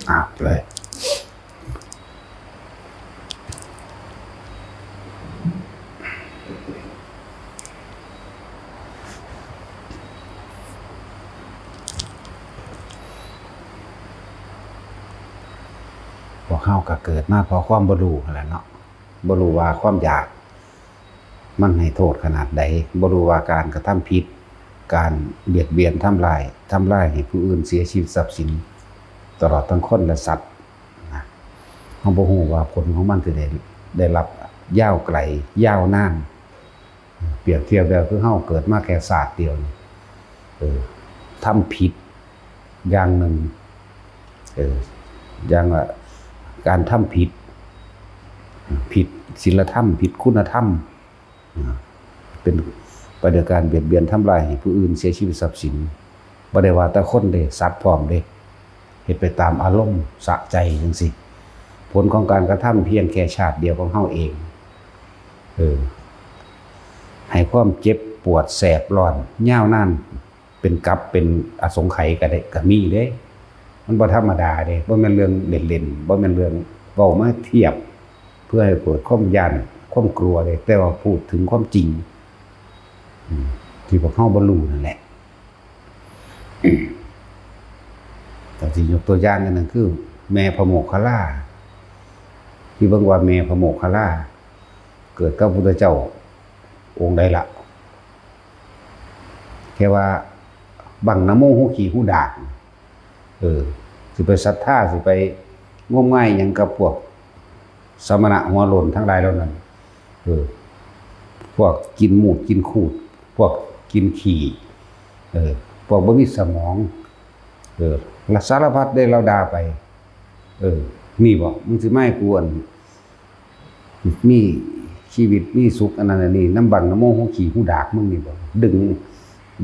ອາບເລີຍ. ພວກເຮົາກໍເກີດມາເພາະຄວາມບໍ່ຮູ້ຫັ້ນແຫຼະເນາະ, ບໍ່ຮູ້ວ່າຄວາມຢາກ ມັນໃຫ້ໂທດຂະໜາດໃດ, ບໍ່ຮູ້ວ່າການກະທຳຜິດ, ການບຽດບຽນ, ທຳລາຍ, ທຳລາຍໃຫ້ຜູ້ອື່ນເສຍຊີວິດຊັບສິນ, ຕະຫຼອດທັງຄົນ ແລະ ສັດນະ, ເຮົາບໍ່ຮູ້ວ່າຜົນຂອງມັນຊິໄດ້ ໄດ້ຮັບຍາວໄກ, ຍາວນານ. ປຽບທຽບແລ້ວຄືເຮົາເກີດມາແຄ່ຊາດດຽວນີ້, ເອີ, ທຳຜິດ ຢ່າງໜຶ່ງ, ເອີ, ຢ່າງວ່າການທຳຜິດ, ຜິດສິນລະທຳ, ຜິດຄຸນນະທຳ, ເປັນໄປໂດຍການບຽດບຽນ, ທຳລາຍໃຫ້ຜູ້ອື່ນເສຍຊີວິດຊັບສິນ, ບໍ່ໄດ້ວ່າແຕ່ຄົນເດ້, ສັດພ້ອມເດ້, ເຮັດໄປຕາມອາລົມສະໃຈຈັ່ງຊີ້. ຜົນຂອງການກະທຳພຽງແຄ່ຊາດດຽວຂອງເຮົາເອງ, ເອີ, ໃຫ້ຄວາມເຈັບປວດແສບຮ້ອນຍາວນານ ເປັນກັບເປັນອະສົງໄຂກໍໄດ້ ກໍມີເດ້. ມັນບໍ່ທຳມະດາເດ້, ບໍ່ແມ່ນເລື່ອງເລ່ນໆ, ບໍ່ແມ່ນເລື່ອງເວົ້າມາທຽບເພື່ອໃຫ້ເກີດຄວາມຢ້ານ, ຄວາມກົວເດ້, ແຕ່ວ່າພູດເຖິງຄວາມຈິງ, ອືມ, ທີ່ພວກເຮົາບໍ່ຮູ້ນັ້ນແຫຼະ. ກໍຊິຍົກຕົວຢ່າງອັນໜຶ່ງຄືແມ່ພະໂມກຄະລາ, ທີ່ເບິ່ງວ່າແມ່ພະໂມກຄະລາເກີດກັບພະພຸດທະເຈົ້າອົງໃດລະ? ແຄ່ວ່າບັ້ງນະໂມ ຮູຂີ້ ຮູດາກ, ເອີ, ຊິໄປສັດທາ, ຊິໄປງົມງາຍຫຍັງກັບພວກສະມະນະຫົວໂລ້ນທັງຫຼາຍເຫຼົ່ານັ້ນ, ເອີ, ພວກກິນມູດກິນຂູດ, ພວກກິນຂີ້, ເອີ, ພວກບໍ່ມີສະໝອງ, ເອີ, ລະສາລະພັດເດ້ ລາວດ່າໄປ, ເອີ, ນີ້ບໍ? ມຶງຊິມາໃຫ້ກູ ອັນ ມີຊີວິດມີສຸກອັນນັ້ນອັນນີ້ ນຳບັ້ງນະໂມ ຮູຂີ້ ຮູດາກມຶງນີ້ບໍ? ດຶງ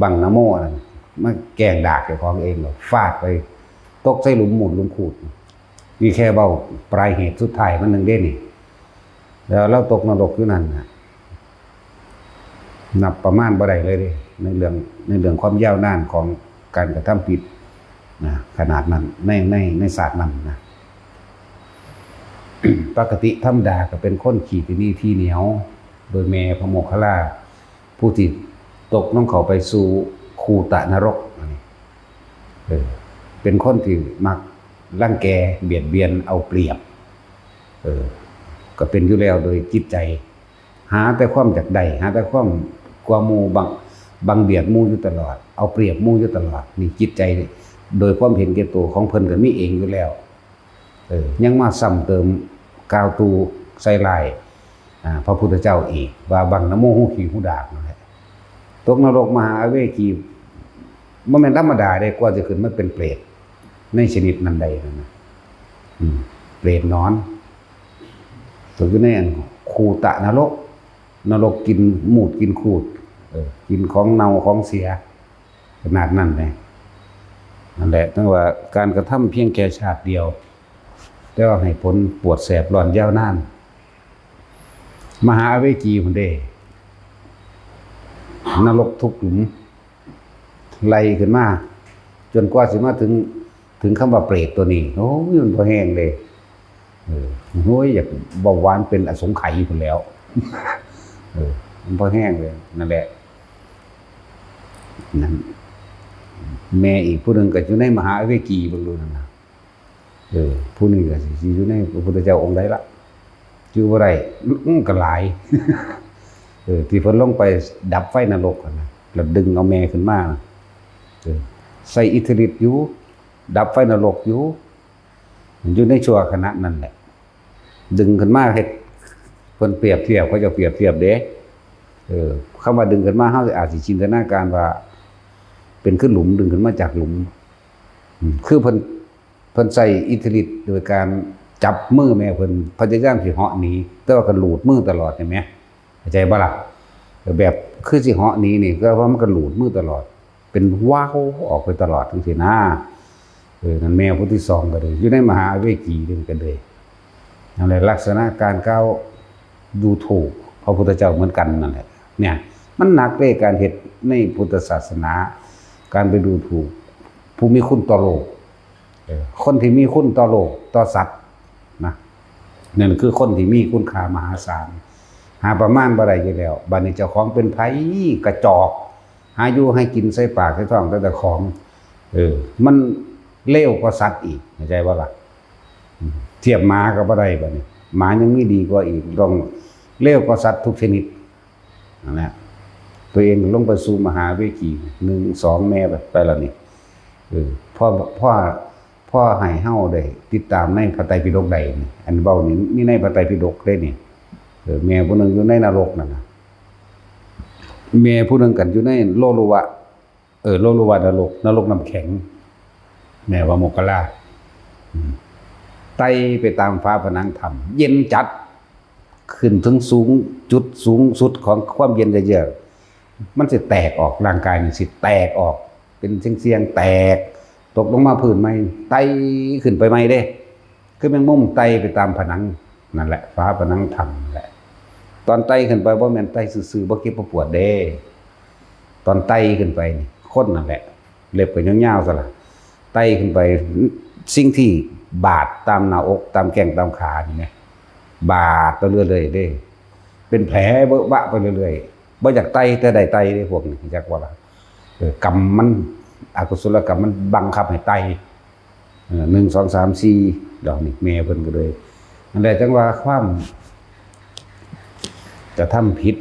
ບັ້ງນະໂມອັນນັ້ນມາແກງດາກເຈົ້າຂອງເອງ ແລ້ວຟາດໄປຕົກໃສ່ຫຼຸມມູດຫຼຸມຂູດ. ນີ້ແຄ່ເວົ້າປາຍເຫດສຸດທ້າຍມັນໜຶ່ງເດ້ນີ້, ແລ້ວລາວຕົກນະລົກຢູ່ນັ້ນນະ. ນັບປະມານບໍ່ໄດ້ເລີຍເດ້ ໃນເລື່ອງ ໃນເລື່ອງຄວາມຍາວນານຂອງການກະທຳຜິດນະ ຂະໜາດນັ້ນ ໃນ ໃນ ໃນຊາດນັ້ນນະ. ປົກກະຕິທຳມະດາກໍເປັນຄົນຂີ້ຕະໜີ່ຖີ່ໜຽວ ໂດຍແມ່ພະໂມກຄະລາ ຜູ້ທີ່ຕົກລົງເຂົ້າໄປສູ່ຄູຕະນະລົກ ອັນນີ້ ເອີ ເປັນຄົນທີ່ມັກລັງແກ ບຽດບຽນ ເອົາປຽບ ເອີ ກໍເປັນຢູ່ແລ້ວໂດຍຈິດໃຈ ຫາແຕ່ຄວາມຢາກໄດ້ ຫາແຕ່ຄວາມກວ່າໝູ່ ບັງ ບັງບຽດໝູ່ຢູ່ຕະຫຼອດ ເອົາປຽບໝູ່ຢູ່ຕະຫຼອດ. ນີ້ຈິດໃຈໂດຍຄວາມເຫັນແກ່ໂຕຂອງເພິ່ນກໍມີເອງຢູ່ແລ້ວ ເອີ ຍັງມາຊ້ຳເຕີມກ່າວຕູ່ໃສ່ຮ້າຍ ອາ ພະພຸດທະເຈົ້າອີກ ວ່າບັງນະໂມ ຮູຂີ້ ຮູດາກ ນັ້ນແຫຼະ. ຕົກນະລົກມະຫາອະເວຈີ ບໍ່ແມ່ນທຳມະດາເດ້ ກວ່າຈະຂຶ້ນມາເປັນເປຣດໃນຊະນິດນັ້ນໄດ້ນັ້ນນະ ອືມ ເປຣດໜອນ ຕົກຢູ່ໃນອັນຄູຕະນະລົກ ນະລົກກິນມູດກິນຂູດ ເອີ ກິນຂອງເນົ່າຂອງເສຍ ຂະໜາດນັ້ນແຫຼະ. ນັ້ນແຫຼະ ເຖິງວ່າການກະທຳພຽງແຄ່ຊາດດຽວ ແຕ່ວ່າໃຫ້ຜົນປວດແສບຮ້ອນຍາວນານ ມະຫາອະເວຈີພຸ້ນເດ້ ນະລົກທຸກຂຸມ ໄລ່ຂຶ້ນມາ ຈົນກວ່າຊິມາເຖິງ ເຖິງຄຳວ່າເປຣດຕົວນີ້ ໂອ້ຍ ມັນພໍແຮງເດ້ ເອີ ໂອ້ຍ ຢາກເບົາຫວານເປັນອະສົງໄຂພຸ້ນແລ້ວ ເອີ ມັນພໍແຮງເລີຍ. ນັ້ນແຫຼະ ນັ້ນ ແມ່ອີກຜູ້ໜຶ່ງກໍຢູ່ໃນມະຫາອະເວຈີ ເບິ່ງດູນັ້ນນະ. ເອີ ຜູ້ນີ້ກໍຊິຢູ່ໃນພະພຸດທະເຈົ້າອົງໃດລະ ຈື່ບໍ່ໄດ້ ອື ກໍຫຼາຍ ເອີ ທີ່ເພິ່ນລົງໄປດັບໄຟນະລົກຫັ້ນນະ ແລ້ວດຶງເອົາແມ່ຂຶ້ນມາ ເອີ ໃຊ້ອິດທິລິດຢູ່ ດັບໄຟນະລົກຢູ່ ຢູ່ໃນຊົ່ວຂະນະນັ້ນແຫຼະ ດຶງຂຶ້ນມາເຮັດ ເພິ່ນປຽບທຽບ ເຂົາເຈົ້າປຽບທຽບເດ້ ເອີ ຄຳວ່າດຶງຂຶ້ນມາ ເຮົາອາດຊິຈິນຕະນາການວ່າເປັນຄືຫຼຸມ ດຶງຂຶ້ນມາຈາກຫຼຸມ ອື ຄືເພິ່ນ ເພິ່ນໃຊ້ອິດທິລິດໂດຍການຈັບມືແມ່ເພິ່ນ ພະຍາຍາມຊິເຫາະໜີ ແຕ່ວ່າກໍລູດມືຕະຫຼອດ ເຫັນໄໝ? ເຂົ້າໃຈບໍ່ລະ? ແບບຄືຊິເຫາະໜີນີ້ ແຕ່ວ່າມັນກໍລູດມືຕະຫຼອດ ເປັນວາວອອກໄປຕະຫຼອດຈັ່ງຊີ້ນະ. ເອີ ນັ້ນແມ່ຜູ້ທີສອງກໍເລີຍ ຢູ່ໃນມະຫາອະເວຈີນີ້ກໍເລີຍ ນັ້ນແຫຼະ ລັກສະນະການກ່າວດູຖູກພະພຸດທະເຈົ້າເໝືອນກັນນັ້ນແຫຼະ. ເນີ້ຍ ມັນໜັກເດ້ ການເຮັດໃນພຸດທະສາສະໜາ ການໄປດູຖູກຜູ້ມີຄຸນຕໍ່ໂລກ ຄົນທີ່ມີຄຸນຕໍ່ໂລກຕໍ່ສັດນະ ນັ້ນຄືຄົນທີ່ມີຄຸນຄ່າມະຫາສານ ຫາປະມານບໍ່ໄດ້ຢູ່ແລ້ວ. ບາດນີ້ເຈົ້າຂອງເປັນໃຜ? ກະຈອກ ຫາຢູ່ໃຫ້ກິນໃສ່ປາກໃສ່ທ້ອງແຕ່ເຈົ້າຂອງ. ເອີ ມັນເລວກວ່າສັດອີກ ເຂົ້າໃຈບໍ່ລະ? ທຽບໝາກໍບໍ່ໄດ້ ບາດນີ້ໝາຍັງມີດີກວ່າອີກ ຕ້ອງເລວກວ່າສັດທຸກຊະນິດ. ນັ້ນແຫຼະ ຕົວເອງລົງໄປສູ່ມະຫາເວກີ ໜຶ່ງ ສອງ ແມ່ໄປ ໄປແລ້ວນີ້. ເອີ ພໍ ພໍ ພໍໃຫ້ເຮົາໄດ້ຕິດຕາມໃນພະໄຕປິດົກໄດ້ນີ້ ອັນເວົ້ານີ້ມີໃນພະໄຕປິດົກເດ້ນີ້. ເອີ ແມ່ຜູ້ໜຶ່ງຢູ່ໃນນະລົກນັ້ນນະ ແມ່ຜູ້ໜຶ່ງກັນຢູ່ໃນໂລລຸວະ ເອີ ໂລລຸວະນະລົກ ນະລົກນ້ຳແຂງ ແມ່ວ່າໂມກຄະລາ ອືມ ໄຕ່ໄປຕາມຝາຜະໜັງຖ້ຳ ເຢັນຈັດ ຂຶ້ນເຖິງສູງ ຈຸດສູງສຸດຂອງຄວາມເຢັນເຢືອກ ມັນຊິແຕກອອກ ຮ່າງກາຍນີ້ຊິແຕກອອກ ເປັນສ່ຽງໆ ແຕກ ຕົກລົງມາພື້ນໃໝ່ ໄຕ່ຂຶ້ນໄປໃໝ່ເດ້ ຄືແມງມຸມໄຕ່ໄປຕາມຜະໜັງນັ້ນແຫຼະ ຝາຜະໜັງຖ້ຳນັ້ນແຫຼະ. ຕອນໄຕ່ຂຶ້ນໄປບໍ່ແມ່ນໄຕ່ຊື່ໆ ບໍ່ເຈັບບໍ່ປວດເດ້ ຕອນໄຕ່ຂຶ້ນໄປນີ້ ຄົນນັ້ນແຫຼະ ເລັບກໍຍາວໆ ຊັ້ນລະ ໄຕ່ຂຶ້ນໄປ ສິ່ງທີ່ບາດຕາມໜ້າອົກ ຕາມແຂ້ງຕາມຂານີ້ນະ ບາດໄປເລື້ອຍໆເດ້ ເປັນແຜເບາະບະໄປເລື້ອຍໆ. ບໍ່ຢາກໄຕ່ ແຕ່ໄດ້ໄຕ່ເດ້ພວກນີ້ ຮູ້ຈັກບໍ່ລະ? ເອີ ກຳມັນ ອະກຸສົລະກຳມັນບັງຄັບໃຫ້ໄຕ່ ເອີ ໜຶ່ງ ສອງ ສາມ ສີ່ ດອກນີ້ ແມ່ເພິ່ນກໍເລີຍ ນັ້ນແຫຼະ ຈັ່ງວ່າຄວາມກະທຳຜິດ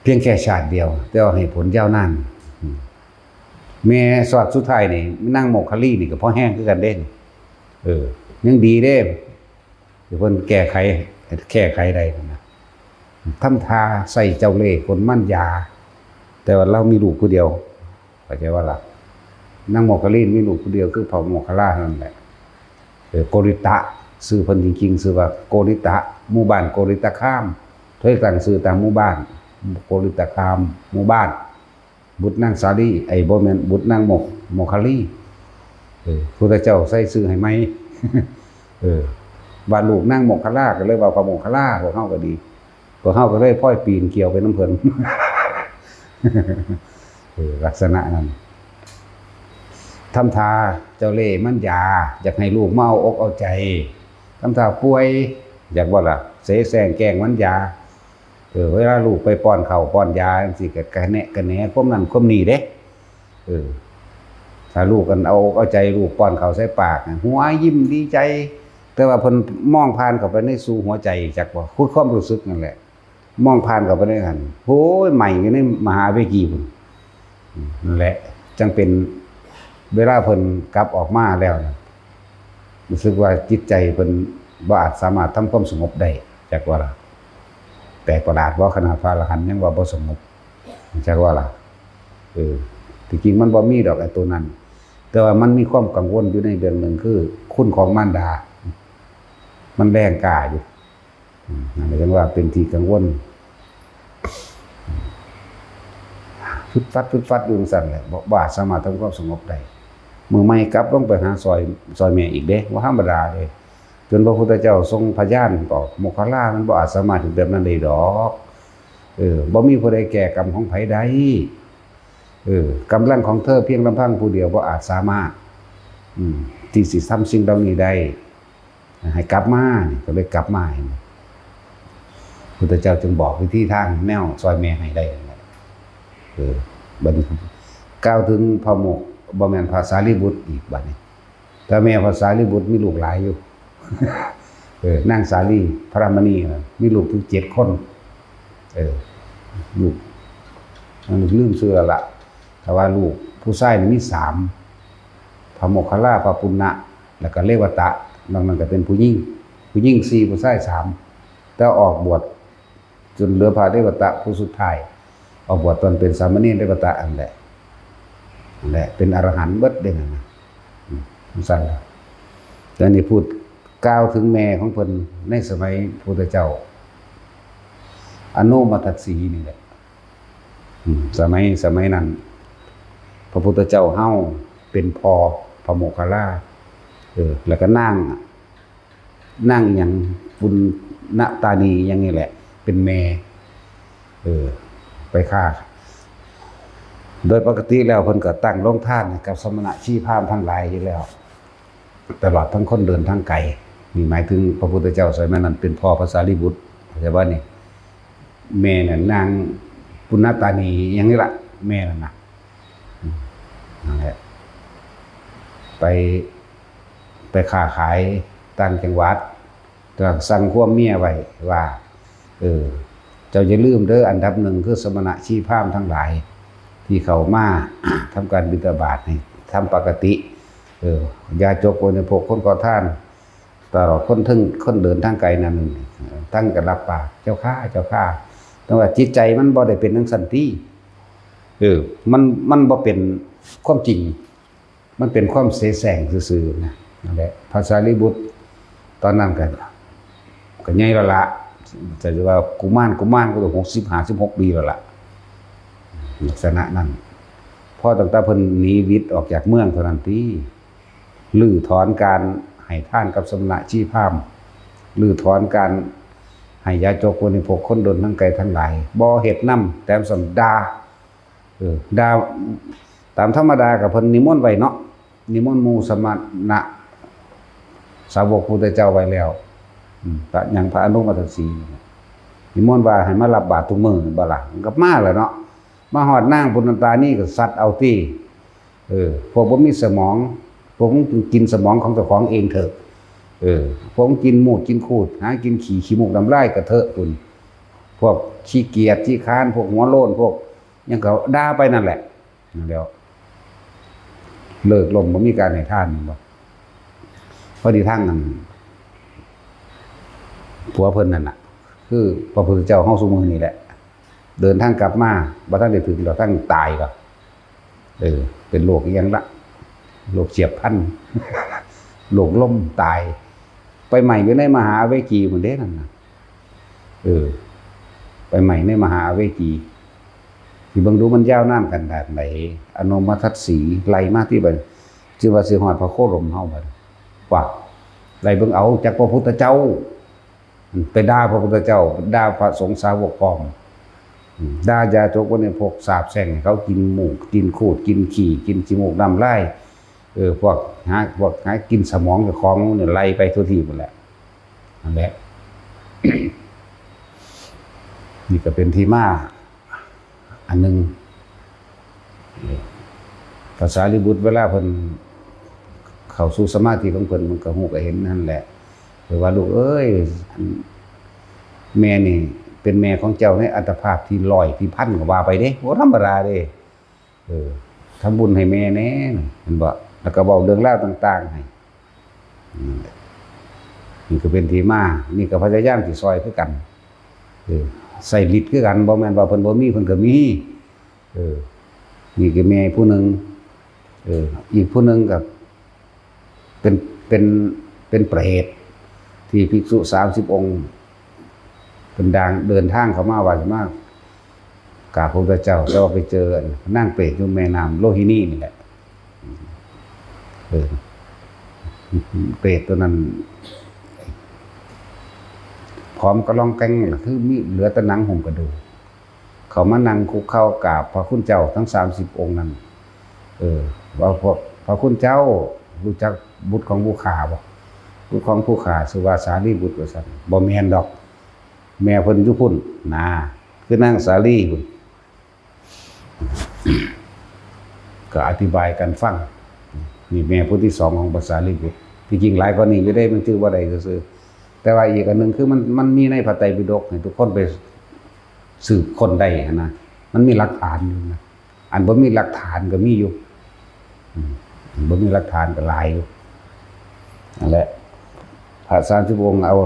ພຽງແຄ່ຊາດດຽວ ແຕ່ວ່າໃຫ້ຜົນຍາວນານ. ແມ່ຊອດສຸດທ້າຍນີ້ ນາງໂມກຄະລີນີ້ກໍພໍແຮງຄືກັນເດ້. ເອີ ຍັງດີເດ້ ທີ່ເພິ່ນແກ້ໄຂ ແກ້ໄຂໄດ້ນະ. ທຳທ່າໃສ່ເຈົ້າເລ່ກົນມານຢາ ແຕ່ວ່າລາວມີລູກຜູ້ດຽວ ເຂົ້າໃຈບໍ່ລະ? ນາງໂມກຄະລີມີລູກຜູ້ດຽວຄືພະໂມກຄະລານັ້ນແຫຼະ. ເອີ ໂກລິຕະ ຊື່ເພິ່ນຈິງໆ ຊື່ວ່າໂກລິຕະ ໝູ່ບ້ານໂກລິຕະຄາມ ເພິ່ນຕັ້ງຊື່ຕາມໝູ່ບ້ານ ໂກລິຕະຄາມ ໝູ່ບ້ານ ບຸດນາງສາລີ ໄອ້ ບໍ່ແມ່ນ ບຸດນາງໂມ ໂມກຄະລີ. ເອີ ພຸດທະເຈົ້າໃສ່ຊື່ໃຫ້ໃໝ່. ເອີ ວ່າລູກນາງໂມກຄະລາ ກໍເລີຍວ່າພະໂມກຄະລາ. ພວກເຮົາກໍດີ ພວກເຮົາກໍເລີຍພອຍປີນກ່ຽວໄປນຳເພິ່ນ. ເອີ ລັກສະນະນັ້ນ ທຳທ່າເຈົ້າເລ່ມັນຢາ ຢາກໃຫ້ລູກມາເອົາອົກເອົາໃຈ ທຳທ່າປ່ວຍ ຢາກບໍ່ລະ ເສແສ້ງແກ້ງມັນຢາ. ເອີ ເວລາລູກໄປປ້ອນເຂົ້າປ້ອນຢາຈັ່ງຊີ້ ກະກະແນະກະແໜຄວາມນັ້ນຄວາມນີ້ເດ້. ເອີ ຖ້າລູກອັນເອົາອົກເອົາໃຈ ລູກປ້ອນເຂົ້າໃສ່ປາກ ຫົວຍິ້ມດີໃຈ ແຕ່ວ່າເພິ່ນມອງຜ່ານເຂົ້າໄປໃນສູ່ຫົວໃຈ ຈັກບໍ່ ຄືຄວາມຮູ້ສຶກນັ້ນແຫຼະ ມອງຜ່ານເຂົ້າໄປໃນຫັ້ນ ໂອ້ຍ ໄໝ້ຢູ່ໃນມະຫາເວກີພຸ້ນ. ນັ້ນແຫຼະ ຈັ່ງເປັນ ເວລາເພິ່ນກັບອອກມາແລ້ວນະ ຮູ້ສຶກວ່າຈິດໃຈເພິ່ນບໍ່ອາດສາມາດທຳຄວາມສະຫງົບໄດ້ ຈັກວ່າລະ. ແປກປະຫຼາດບໍ່? ຂະໜາດພະອະລະຫັນຍັງວ່າບໍ່ສະຫງົບ ຈັກວ່າລະ. ເອີ ທີ່ຈິງມັນບໍ່ມີດອກໄອ້ໂຕນັ້ນ ແຕ່ວ່າມັນມີຄວາມກັງວົນຢູ່ໃນເລື່ອງໜຶ່ງ ຄືຄຸນຂອງມານດາ ມັນແຮງກ້າຢູ່. ອືມ ນັ້ນແຫຼະ ຈັ່ງວ່າເປັນທີ່ກັງວົນ ຟຶດຟັດ ຟຶດຟັດຢູ່ຈັ່ງຊັ້ນແຫຼະ ບໍ່ ບໍ່ອາດສາມາດທຳຄວາມສະຫງົບໄດ້. ມື້ໃໝ່ກັບລົງໄປຫາຊ່ອຍ ຊ່ອຍແມ່ອີກເດ້ ບໍ່ທຳມະດາເດ້. ຈົນພະພຸດທະເຈົ້າຊົງພະຍານອອກ ໂມກຄະລາ ມັນບໍ່ອາດສາມາດເຮັດແບບນັ້ນໄດ້ດອກ. ເອີ ບໍ່ມີຜູ້ໃດແກ້ກຳຂອງໃຜໄດ້. ເອີ ກຳລັງຂອງເທີພຽງລຳພັງຜູ້ດຽວບໍ່ອາດສາມາດ ອືມ ທີ່ຊິທຳສິ່ງເຫຼົ່ານີ້ໄດ້. ໃຫ້ກັບມານີ້ ກໍເລີຍກັບມາ ເຫັນບໍ່? ພຸດທະເຈົ້າຈຶ່ງບອກວິທີທາງແນວຊ່ອຍແມ່ໃຫ້ໄດ້ນັ້ນແຫຼະ. ເອີ ບັດນີ້ກ່າວເຖິງພະໂມກ ບໍ່ແມ່ນພະສາລີບຸດອີກບັດນີ້ ແຕ່ແມ່ພະສາລີບຸດມີລູກຫຼາຍຢູ່. ເອີ ນາງສາລີພະລະມະນີນະ ມີລູກເຖິງເຈັດຄົນ. ເອີ ລູກ ມັນລືມຊື່ແລ້ວລະ ແຕ່ວ່າລູກຜູ້ຊາຍນີ້ມີສາມ ພະໂມກຄະລາ ພະປຸນນະ ແລ້ວກໍເລວະຕະ ນອກນັ້ນກໍເປັນຜູ້ຍິງ ຜູ້ຍິງສີ່ ຜູ້ຊາຍສາມ ແຕ່ອອກບວດຈົນເຫຼືອພະເລວະຕະຜູ້ສຸດທ້າຍ ອອກບວດຕອນເປັນສາມະເນນເລວະຕະຫັ້ນແຫຼະ ຫັ້ນແຫຼະ ເປັນອະລະຫັນເບິດເດ້ນັ້ນນະ. ອືມ ຈັ່ງຊັ້ນລະ ແຕ່ນີ້ພູດ ກ່າວເຖິງແມ່ຂອງເພິ່ນໃນສະໄໝພຸດທະເຈົ້າ ອະໂນມະທັດສີນີ້ແຫຼະ. ອືມ ສະໄໝ ສະໄໝນັ້ນ ພະພຸດທະເຈົ້າເຮົາເປັນພໍ່ພະໂມກຄະລາ ເອີ ແລ້ວກໍນາງ ນາງອີ່ຫຍັງ ປຸນນະຕານີອີ່ຫຍັງນີ້ແຫຼະ ເປັນແມ່ ເອີ ໄປຄ້າ ໂດຍປົກກະຕິແລ້ວເພິ່ນກໍຕັ້ງໂຮງທານໃຫ້ກັບສະມະນະຊີພາມທັງຫຼາຍຢູ່ແລ້ວ ຕະຫຼອດທັງຄົນເດີນທາງໄກ. ນີ້ໝາຍເຖິງພະພຸດທະເຈົ້າສະໄໝນັ້ນເປັນພໍ່ພະສາລີບຸດ ເຂົ້າໃຈບໍ່ນີ້? ແມ່ນັ້ນນາງປຸນນະຕານີຫຍັງນີ້ລະ ແມ່ນັ້ນນະ ອືມ ນັ້ນແຫຼະ ໄປ ໄປຄ້າຂາຍຕ່າງຈັງຫວັດ ແຕ່ວ່າສັ່ງຄວາມເມຍໄວ້ວ່າ ເອີ ເຈົ້າຢ່າລືມເດີ ອັນດັບໜຶ່ງຄືສະມະນະຊີພາມທັງຫຼາຍ ທີ່ເຂົ້າມາທຳການບິນທະບາດໃຫ້ທຳປົກກະຕິ ເອີ ຢາຈົກບໍລິໂພກ ຄົນຂໍທານ ຕະຫຼອດຄົນເທິງ ຄົນເດີນທາງໄກນັ້ນ ທັງກໍຮັບປາກ ເຈົ້າຂ້າ ເຈົ້າຂ້າ ແຕ່ວ່າຈິດໃຈມັນບໍ່ໄດ້ເປັນຈັ່ງຊັ້ນຕິ ເອີ ມັນ ມັນບໍ່ເປັນຄວາມຈິງ ມັນເປັນຄວາມເສແສ້ງຊື່ໆນະ ນັ້ນແຫຼະ ພະສາລີບຸດຕອນນັ້ນກໍ ກໍໃຫຍ່ແລ້ວລະ ຈະວ່າກຸມານ ກຸມານກໍຫົກສິບ ຫ້າສິບຫົກປີແລ້ວລະ ລັກສະນະນັ້ນ ພໍຕັ້ງແຕ່ເພິ່ນໜີວິດອອກຈາກເມືອງເທົ່ານັ້ນຕິ ຮື້ຖອນການໃຫ້ທານກັບສະມະນະຊີພາມ ຮື້ຖອນການໃຫ້ຢາຈົກບໍລິໂພກຄົນເດີນທາງໄກທັງຫຼາຍ ບໍ່ເຮັດນຳ ແຖມຊ້ຳດ່າ ເອີ ດ່າ ຕາມທຳມະດາກໍເພິ່ນນິມົນໄວ້ເນາະ ນິມົນໝູ່ສະມະນະສາວົກພະພຸດທະເຈົ້າໄວ້ແລ້ວ ອືມ ພະ ຫຍັງ ພະອະນຸມາທັດສີ ນິມົນວ່າໃຫ້ມາຮັບບາດທຸກມື້ແມ່ນບໍ່ລະ? ມັນກໍມາແລ້ວເນາະ ມາຮອດນາງປຸນນະຕານີກໍຊັດເອົາຕິ ເອີ ພວກບໍ່ມີສະໝອງ ພວກມຶງກິນສະໝອງຂອງເຈົ້າຂອງເອງເຖາະ ເອີ ພວກມຶງກິນມູດກິນຂູດ ຫາກິນຂີ້ ຂີ້ມູກນ້ຳລາຍກະເຖາະພຸ້ນ ພວກຂີ້ກຽດຂີ້ຄ້ານ ພວກຫົວໂລ້ນ ພວກຫຍັງກໍດ່າໄປນັ້ນແຫຼະ ນັ້ນແຫຼ້ວ ເລີກລົມບໍ່ມີການໃຫ້ທານແມ່ນບໍ່? ພໍດີທາງອັນ ຜົວເພິ່ນນັ້ນນະ ຄືພະພຸດທະເຈົ້າເຮົາຊຸມື້ນີ້ແຫຼະ ເດີນທາງກັບມາ ບໍ່ທັນໄດ້ເຖິງດອກ ທັງຕາຍກໍ ເອີ ເປັນໂລກອີ່ຫຍັງລະ ໂລກຈຽບພັນ ໂລກລົມຕາຍ ໄປໄໝ້ຢູ່ໃນມະຫາອະເວຈີພຸ້ນເດ້ນັ້ນນະ ເອີ ໄປໄໝ້ໃນມະຫາອະເວຈີ ຊິເບິ່ງດູມັນຍາວນານຂະໜາດໃດ ອະນົມມະທັດສີ ໄລ່ມາທີ່ບັດ ຈຶ່ງວ່າຊິຮອດພະໂຄດົມເຮົາບັດ ວ່າ ໄລ່ເບິ່ງເອົາ ຈັກພະພຸດທະເຈົ້າ ໄປດ່າພະພຸດທະເຈົ້າ ດ່າພະສົງສາວົກພ້ອມ ອືມ ດ່າຢາຈົກບໍລິໂພກ ສາບແຊ່ງໃຫ້ເຂົາກິນໝູກ ກິນຂູດ ກິນຂີ້ ກິນຂີ້ມູກນ້ຳລາຍ ເອີ ພວກຫາ ພວກຫາກິນສະໝອງເຈົ້າຂອງນີ້ ໄລ່ໄປທົ່ວທີບພຸ້ນແຫຼະ ນັ້ນແຫຼະ ນີ້ກໍເປັນທີ່ມາ ອັນໜຶ່ງ ພະສາລີບຸດເວລາເພິ່ນເຂົ້າສູ່ສະມາທິຂອງເພິ່ນ ເພິ່ນກໍຮູ້ກໍເຫັນຫັ້ນແຫຼະ ເພິ່ນວ່າ ລູກເອີຍ ອັນ ແມ່ນີ້ເປັນແມ່ຂອງເຈົ້າໃນອັດຕະພາບທີຮ້ອຍ ທີພັນ ກໍວ່າໄປເດ້ ບໍ່ທຳມະດາເດ້ ເອີ ທຳບຸນໃຫ້ແມ່ແດ່ ແມ່ນບໍ່ ແລ້ວກໍເວົ້າເລື່ອງລາວຕ່າງໆໃຫ້ ອືມ ນີ້ກໍເປັນທີ່ມາ ນີ້ກໍພະຍາຍາມຊິຊ່ອຍຄືກັນ ເອີ ໃຊ້ລິດຄືກັນ ບໍ່ແມ່ນວ່າເພິ່ນບໍ່ມີ ເພິ່ນກໍມີ ເອີ ນີ້ກໍແມ່ຜູ້ໜຶ່ງ ເອີ ອີກຜູ້ໜຶ່ງກໍເປັນ ເປັນ ເປັນເປຣດ ທີ່ພິກສຸສາມສິບອົງ ເພິ່ນດາງ ເດີນທາງເຂົ້າມາວ່າຊິມາກາບພະພຸດທະເຈົ້າ ແຕ່ວ່າໄປເຈີນາງເປຣດຢູ່ແມ່ນ້ຳໂລຫິນີນີ້ແຫຼະ ເອີ ເປຣດຕົວນັ້ນ ຜອມກະລ່ອງແກ່ງ ຄືມີເຫຼືອແຕ່ໜັງຫຸ້ມກະດູກ ເຂົ້າມານັ່ງຄຸກເຂົ່າກາບພະຄຸນເຈົ້າທັງສາມສິບອົງນັ້ນ ເອີ ວ່າພວກ ພະຄຸນເຈົ້າ ຮູ້ຈັກບຸດຂອງຜູ້ຂ້າບໍ່? ບຸດຂອງຜູ້ຂ້າຊື່ວ່າສາລີບຸດ ວ່າຊັ້ນ. ບໍ່ແມ່ນດອກ ແມ່ເພິ່ນຢູ່ພຸ້ນນາ ຄືນາງສາລີພຸ້ນ. ກໍອະທິບາຍກັນຟັງ. ນີ້ແມ່ຜູ້ທີສອງຂອງພະສາລີບຸດ. ທີ່ຈິງຫຼາຍກວ່ານີ້ຢູ່ເດ້ ມັນຈື່ບໍ່ໄດ້ຊື່ໆ. ແຕ່ວ່າອີກອັນໜຶ່ງຄືມັນ ມັນມີໃນພະໄຕປິດົກ ໃຫ້ທຸກຄົນໄປສືບຄົ້ນໄດ້ຫັ້ນນະ. ມັນມີຫຼັກຖານຢູ່ນະ. ອັນບໍ່ມີຫຼັກຖານກໍມີຢູ່. ອືມ ອັນບໍ່ມີຫຼັກຖານກໍຫຼາຍຢູ່. ນັ້ນແຫຼະ ພະສາມສິບອົງເອົາ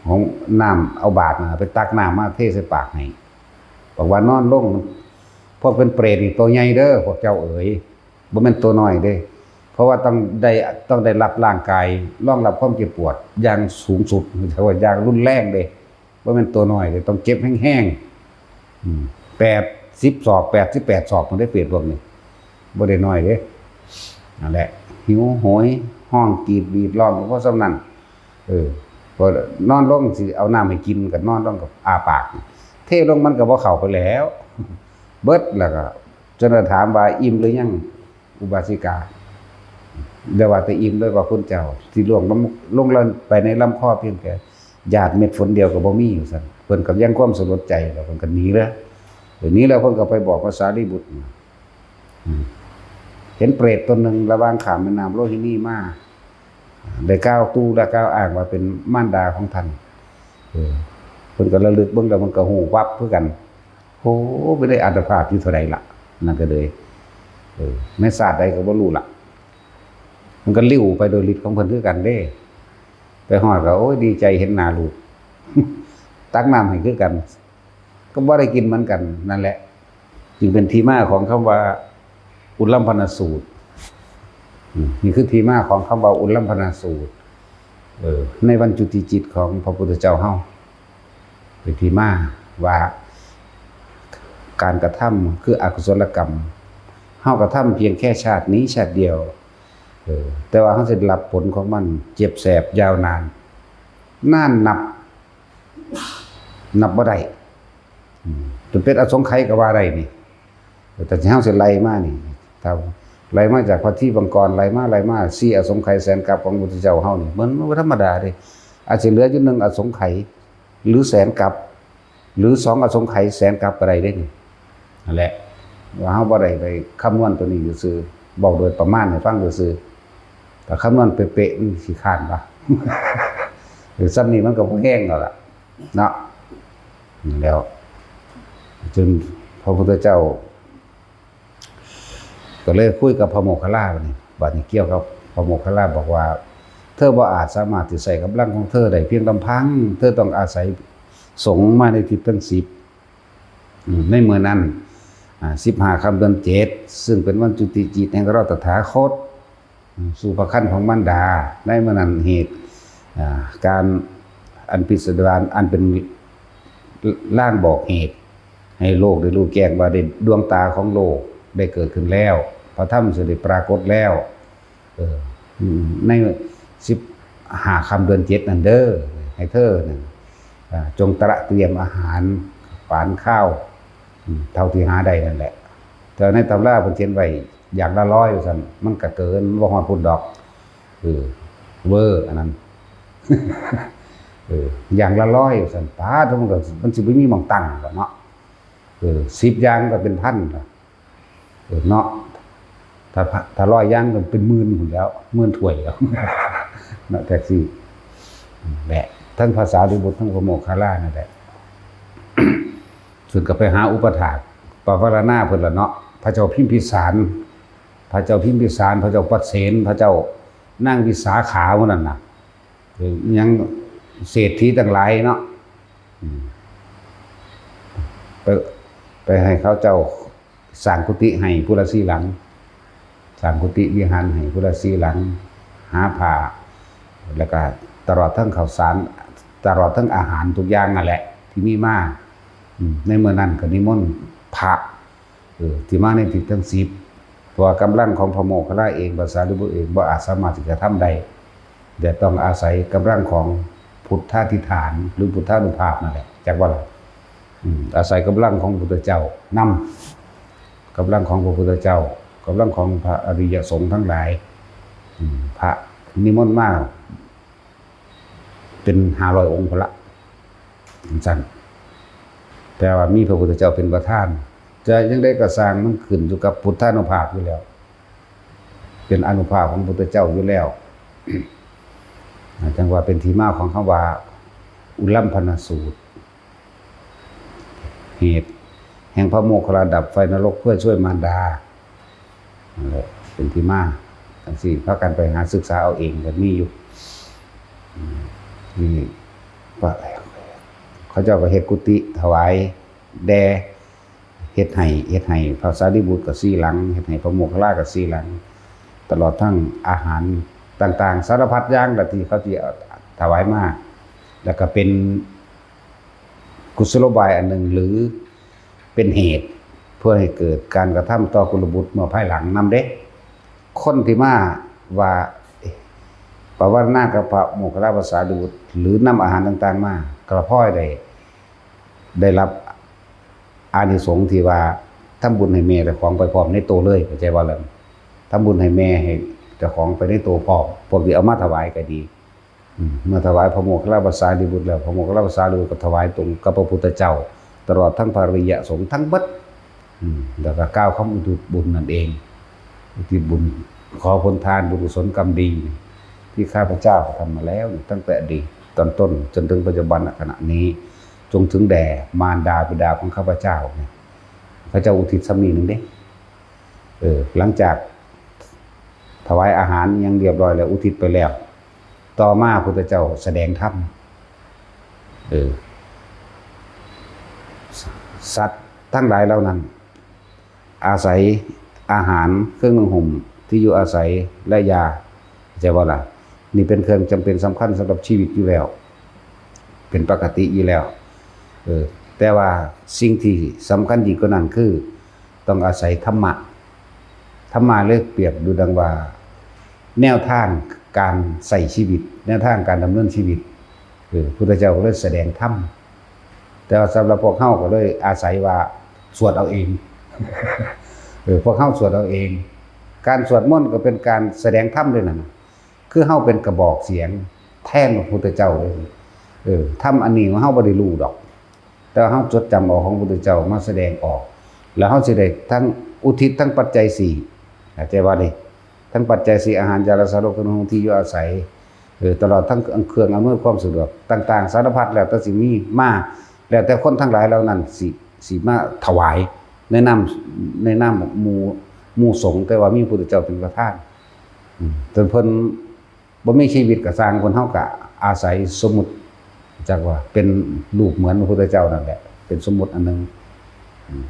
ຂອງນ້ຳ ເອົາບາດນະ ໄປຕັກນ້ຳມາເທໃສ່ປາກໃຫ້ ບອກວ່ານອນລົງ ພວກເປັນເປຣດນີ້ໂຕໃຫຍ່ເດີ້ ພວກເຈົ້າເອີຍ ບໍ່ແມ່ນໂຕນ້ອຍເດ້ ເພາະວ່າຕ້ອງໄດ້ ຕ້ອງໄດ້ຮັບຮ່າງກາຍ ຮອງຮັບຄວາມເຈັບປວດຢ່າງສູງສຸດ ເອີ້ນວ່າຢ່າງຮຸນແຮງເດ້ ບໍ່ແມ່ນໂຕນ້ອຍເດ້ ຕ້ອງເຈັບແຮງໆ ອືມ ແປດສິບສອກ ແປດສິບແປດສອກ ມັນໄດ້ເປຣດພວກນີ້ ບໍ່ໄດ້ນ້ອຍເດ້ ນັ້ນແຫຼະ ຫິວໂຫຍ ຮ້ອງກຣີດຫວີດຮ້ອງ ກໍພໍສ່ຳນັ້ນ. ເອີ ພໍນອນລົງ ຊິເອົານ້ຳໃຫ້ກິນ ກໍນອນລົງກໍອ້າປາກ ເທລົງມັນກໍບໍ່ເຂົ້າໄປແລ້ວ ເບິດ ແລ້ວກໍ ຈົນວ່າຖາມວ່າ ອີ່ມຫຼືຍັງ ອຸບາສິກາ? ແຕ່ວ່າແຕ່ອີ່ມເລີຍວ່າ ຄຸນເຈົ້າ ທີ່ລ່ວງລົງ ລົງໄປໃນລຳຄໍພຽງແຕ່ຢາດເມັດຝົນດຽວກໍບໍ່ມີ ວ່າຊັ້ນ. ເພິ່ນກໍຍັງຄວາມສະຫຼົດໃຈ ແລ້ວເພິ່ນກໍໜີເລີຍ. ເອີ ໜີແລ້ວເພິ່ນກໍໄປບອກພາສາລີບຸດ ອືມ ເຫັນເປຣດຕົນໜຶ່ງລະຫວ່າງຂ້າມແມ່ນ້ຳໂລຫິນີມາ ໄດ້ກ່າວຕູ່ ແລະ ກ່າວອ້າງວ່າເປັນມານດາຂອງທ່ານ. ເອີ ເພິ່ນກໍລະລຶກເບິ່ງແລ້ວ ເພິ່ນກໍຮູ້ວັບຄືກັນ. ໂອ້ ເປັນໄດ້ອັດຕະພາບຢູ່ເທົ່າໃດລະ ນັ້ນກໍເລີຍ ເອີ ໃນຊາດໃດກໍບໍ່ຮູ້ລະ. ມັນກໍລິ້ວໄປໂດຍລິດຂອງເພິ່ນຄືກັນເດ້. ໄປຮອດກໍ ໂອ້ຍ ດີໃຈເຫັນໜ້າລູກ ຕັກນ້ຳໃຫ້ຄືກັນ ກໍບໍ່ໄດ້ກິນເໝືອນກັນ. ນັ້ນແຫຼະ ຈຶ່ງເປັນທີ່ມາຂອງຄຳວ່າ ອຸນລຳພະນະສູດ. ອືມ ນີ້ຄືທີ່ມາຂອງຄຳວ່າ ອຸນລຳພະນະສູດ. ເອີ ໃນວັນຈຸຕິຈິດຂອງພະພຸດທະເຈົ້າເຮົາ ເປັນທີ່ມາວ່າ ການກະທຳຄືອະກຸສົລະກຳ ເຮົາກະທຳພຽງແຄ່ຊາດນີ້ຊາດດຽວ ເອີ ແຕ່ວ່າເຮົາຊິໄດ້ຮັບຜົນຂອງມັນເຈັບແສບຍາວນານ ນານນັບ ນັບບໍ່ໄດ້ ອືມ ຈົນເປັນອະສົງໄຂກໍວ່າໄດ້ນີ້. ແຕ່ເຮົາຊິໄລ່ມານີ້ ຖ້າໄລ່ມາຈາກພະທີບັງກອນ ໄລ່ມາ ໄລ່ມາ ສີ່ອະສົງໄຂຍແສນກັບຂອງພະພຸດທະເຈົ້າເຮົານີ້ ມັນບໍ່ທຳມະດາເດ້. ອາດຊິເຫຼືອຢູ່ໜຶ່ງອະສົງໄຂ ຫຼື ແສນກັບ ຫຼື ສອງອະສົງໄຂແສນກັບກໍໄດ້ເດ້ນີ້. ນັ້ນແຫຼະ ວ່າເຮົາບໍ່ໄດ້ໄປຄຳນວນຕົວນີ້ຊື່ໆ ເວົ້າໂດຍປະມານໃຫ້ຟັງຊື່ໆ. ຖ້າຄຳນວນເປະໆ ມັນຊິຄ້ານວະ ເອີ ສ່ຳນີ້ມັນກໍບໍ່ແຮງແລ້ວລະເນາະ. ແລ້ວ ຈຶ່ງພະພຸດທະເຈົ້າ ກໍເລີຍຄຸຍກັບພະໂມກຂະລາ ບາດນີ້ ບາດນີ້ກ່ຽວກັບພະໂມກຂະລາ ບອກວ່າ ເທີບໍ່ອາດສາມາດທີ່ໃຊ້ກຳລັງຂອງເທີໄດ້ພຽງລຳພັງ ເທີຕ້ອງອາໄສສົງມາໃນທິດທັງສິບ. ອືມ ໃນມື້ນັ້ນ ອາ ສິບຫ້າຄ່ຳເດືອນເຈັດ ຊຶ່ງເປັນວັນຈຸຕິຈິດແຫ່ງເຮົາຕະຖາຄົດ ສູ່ພະຄັນຂອງມານດາ. ໃນມື້ນັ້ນເຫດ ອາ ການອັນພິສະດານ ອັນເປັນລາງບອກເຫດໃຫ້ໂລກໄດ້ຮູ້ແຈ້ງວ່າ ໄດ້ ດວງຕາຂອງໂລກໄດ້ເກີດຂຶ້ນແລ້ວ ພະທຳຊິໄດ້ປາກົດແລ້ວ. ເອີ ໃນສິບຫ້າຄ່ຳເດືອນເຈັດນັ້ນເດີ ໃຫ້ເທີນັ້ນ ອາ ຈົ່ງຕະຕຽມອາຫານປານຄາວ ອາ ເທົ່າທີ່ຫາໄດ້ນັ້ນແຫຼະ. ແຕ່ໃນຕຳລາເພິ່ນຂຽນໄວ້ ຢ່າງລະຮ້ອຍ ວ່າຊັ້ນ ມັນກະເກີນ ບໍ່ຮອດພຸ້ນດອກ. ເອີ ເວີອັນນັ້ນ ເອີ ຢ່າງລະຮ້ອຍ ວ່າຊັ້ນ. ປາດ ມັນກໍ ມັນຊິບໍ່ມີໝ່ອງຕັ້ງແລ້ວເນາະ. ເອີ ສິບຢ່າງກໍເປັນພັນລະ ເອີ ເນາະ. ຖ້າ ຖ້າຮ້ອຍຢ່າງກໍເປັນໝື່ນພຸ້ນແລ້ວ ໝື່ນຖ້ວຍແລ້ວເນາະ. ແຕ່ຊິແຫຼະ ທັງພະສາລີບຸດ ທັງພະໂມກຂະລານັ້ນແຫຼະ ເພິ່ນກໍໄປຫາອຸປະຖາກປະວາລະນາເພິ່ນລະເນາະ ພະເຈົ້າພິມພິສານ ພະເຈົ້າພິມພິສານ ພະເຈົ້າປະເສນ ພະເຈົ້ານາງວິສາຂາ ໝູ່ນັ້ນນະ ເອີ ຍັງເສດຖີທັງຫຼາຍເນາະ ອືມ ໄປ ໄປໃຫ້ເຂົາເຈົ້າ ສ້າງກຸຕິໃຫ້ຜູ້ລະສີ່ຫຼັງ ສ້າງກຸຕິວິຫານໃຫ້ຜູ້ລະສີ່ຫຼັງ ຫາຜ້າ ແລ້ວກະຕະຫຼອດທັງເຂົ້າສານ ຕະຫຼອດທັງອາຫານທຸກຢ່າງນັ້ນແຫຼະທີ່ມີມາ. ອືມ ໃນມື້ນັ້ນກໍນິມົນພະ ເອີ ທີ່ມາໃນທິດທັງສິບ ເພາະວ່າກຳລັງຂອງພະໂມກຂະລາເອງ ພະສາລີບຸດເອງ ບໍ່ອາດສາມາດທີ່ຈະທຳໄດ້ ແລະ ຕ້ອງອາໄສກຳລັງຂອງພຸດທາທິຖານ ຫຼື ພຸດທານຸພາບນັ້ນແຫຼະ ຈັກວ່າລະ ອືມ ອາໄສກຳລັງຂອງພະພຸດທະເຈົ້ານຳ ກຳລັງຂອງພະພຸດທະເຈົ້າ ກຳລັງຂອງພະອະລິຍະສົງທັງຫຼາຍ ອືມ ພະນິມົນມາເປັນຫ້າຮ້ອຍອົງພຸ້ນລະ ຈັ່ງຊັ້ນ ແຕ່ວ່າມີພະພຸດທະເຈົ້າເປັນປະທານ. ຈະຈັ່ງໃດກໍຊ່າງ ມັນຂຶ້ນຢູ່ກັບພຸດທານຸພາບຢູ່ແລ້ວ ເປັນອານຸພາບຂອງພຸດທະເຈົ້າຢູ່ແລ້ວ ຈັ່ງວ່າເປັນທີ່ມາຂອງຄຳວ່າ ອຸນລຳພະນະສູດ ເຫດແຫ່ງພະໂມກຂະລາດັບໄຟນະລົກເພື່ອຊ່ວຍມານດາ ນັ້ນແຫຼະ ເປັນທີ່ມາ. ຈັ່ງຊີ້ ພາກັນໄປຫາສຶກສາເອົາເອງ ກໍມີຢູ່ ອືມ ນີ້ ພະ ເຂົາເຈົ້າກໍເຮັດກຸຕິຖວາຍແດ່ ເຮັດໃຫ້ ເຮັດໃຫ້ພະສາລີບຸດກໍສີ່ຫຼັງ ເຮັດໃຫ້ພະໂມກຂະລາກໍສີ່ຫຼັງ ຕະຫຼອດທັງອາຫານຕ່າງໆ ສາລະພັດຢ່າງລະທີ່ເຂົາຊິຖວາຍມາ ແລ້ວກໍເປັນກຸສະໂລບາຍອັນໜຶ່ງ ຫຼື ເປັນເຫດເພື່ອໃຫ້ເກີດການກະທຳຕໍ່ກຸລະບຸດເມື່ອພາຍຫຼັງນຳເດ້. ຄົນທີ່ມາວ່າປະວາລະນາກັບພະໂມກຂະລາພະສາລີບຸດ ຫຼື ນຳອາຫານຕ່າງໆມາ ກໍລະພອຍໄດ້ ໄດ້ຮັບອານິສົງທີ່ວ່າ ທຳບຸນໃຫ້ແມ່ເຈົ້າຂອງໄປພ້ອມໃນໂຕເລີຍ ເຂົ້າໃຈບໍ່ລະ? ທຳບຸນໃຫ້ແມ່ ໃຫ້ເຈົ້າຂອງໄປໃນໂຕພ້ອມ ພວກທີ່ເອົາມາຖວາຍກໍດີ. ອືມ ເມື່ອຖວາຍພະໂມກຂະລາພະສາລີບຸດແລ້ວ ພະໂມກຂະລາພະສາລີບຸດກໍຖວາຍຕົງກັບພະພຸດທະເຈົ້າ ຕະຫຼອດທັງພະອະລິຍະສົງທັງເບິດ. ອືມ ແລ້ວກໍກ່າວຄຳອຸທິດບຸນນັ້ນເອງ ອຸທິດບຸນ ຂໍຜົນທານບຸນກຸສົນກຳດີ ທີ່ຂ້າພະເຈົ້າກະທຳມາແລ້ວ ຕັ້ງແຕ່ອະດີດຕອນຕົ້ນ ຈົນເຖິງປັດຈຸບັນນະຂະນະນີ້ ຈົງເຖິງແດ່ມານດາບິດາຂອງຂ້າພະເຈົ້າ. ເຂົາເຈົ້າອຸທິດສ່ຳນີ້ໜຶ່ງເດ້. ເອີ ຫຼັງຈາກຖວາຍອາຫານຫຍັງລຽບຮ້ອຍແລ້ວ ອຸທິດໄປແລ້ວ ຕໍ່ມາພຸດທະເຈົ້າສະແດງທຳ. ເອີ ສ- ສັດທັງຫຼາຍເຫຼົ່ານັ້ນ ອາໄສອາຫານ ເຄື່ອງນຸ່ງຫົ່ມ ທີ່ຢູ່ອາໄສ ແລະ ຢາ ເຂົ້າໃຈບໍ່ລະ? ນີ້ເປັນເຄື່ອງຈຳເປັນສຳຄັນສຳລັບຊີວິດຢູ່ແລ້ວ ເປັນປະກະຕິຢູ່ແລ້ວ. ເອີ ແຕ່ວ່າສິ່ງທີ່ສຳຄັນຍິ່ງກວ່ານັ້ນຄື ຕ້ອງອາໄສທຳມະ. ທຳມະເລີຍປຽບດູດັ່ງວ່າ ແນວທາງການໃຊ້ຊີວິດ ແນວທາງການດຳເນີນຊີວິດ. ເອີ ພຸດທະເຈົ້າກໍເລີຍສະແດງທຳ ແຕ່ວ່າສຳລັບພວກເຮົາກໍເລີຍອາໄສວ່າສວດເອົາເອງ. ເອີ ພວກເຮົາສວດເອົາເອງ. ການສວດມົນກໍເປັນການສະແດງທຳເດ້ນັ້ນນະ ຄືເຮົາເປັນກະບອກສຽງແທນພະພຸດທະເຈົ້າເດ້. ເອີ ທຳອັນນີ້ເຮົາບໍ່ໄດ້ຮູ້ດອກ ແຕ່ວ່າເຮົາຈົດຈຳເອົາຂອງພະພຸດທະເຈົ້າມາສະແດງອອກ ແລ້ວເຮົາຊິໄດ້ທັງອຸທິດທັງປັດໄຈສີ່ ເຂົ້າໃຈບໍ່ນີ້? ທັງປັດໄຈສີ່ ອາຫານ ຢາ ລະ ສາລົກ ເຄື່ອງນຸ່ງ ທີ່ຢູ່ອາໄສ ເອີ ຕະຫຼອດທັງເຄື່ອງອຳນວຍຄວາມສະດວກຕ່າງໆ ສາລະພັດ ແລ້ວແຕ່ຊິມີມາ ແລ້ວແຕ່ຄົນທັງຫຼາຍເຫຼົ່ານັ້ນຊິ ຊິມາຖວາຍໃນນາມ ໃນນາມໝູ່ ໝູ່ສົງ ແຕ່ວ່າມີພະພຸດທະເຈົ້າເປັນປະທານ. ອືມ ເຖິງເພິ່ນ ບໍ່ມີຊີວິດກໍຊ່າງ ຄົນເຮົາກໍອາໄສສົມມຸດ ຈັກວ່າເປັນຮູບເໝືອນພະພຸດທະເຈົ້ານັ້ນແຫຼະ ເປັນສົມມຸດອັນໜຶ່ງ. ອືມ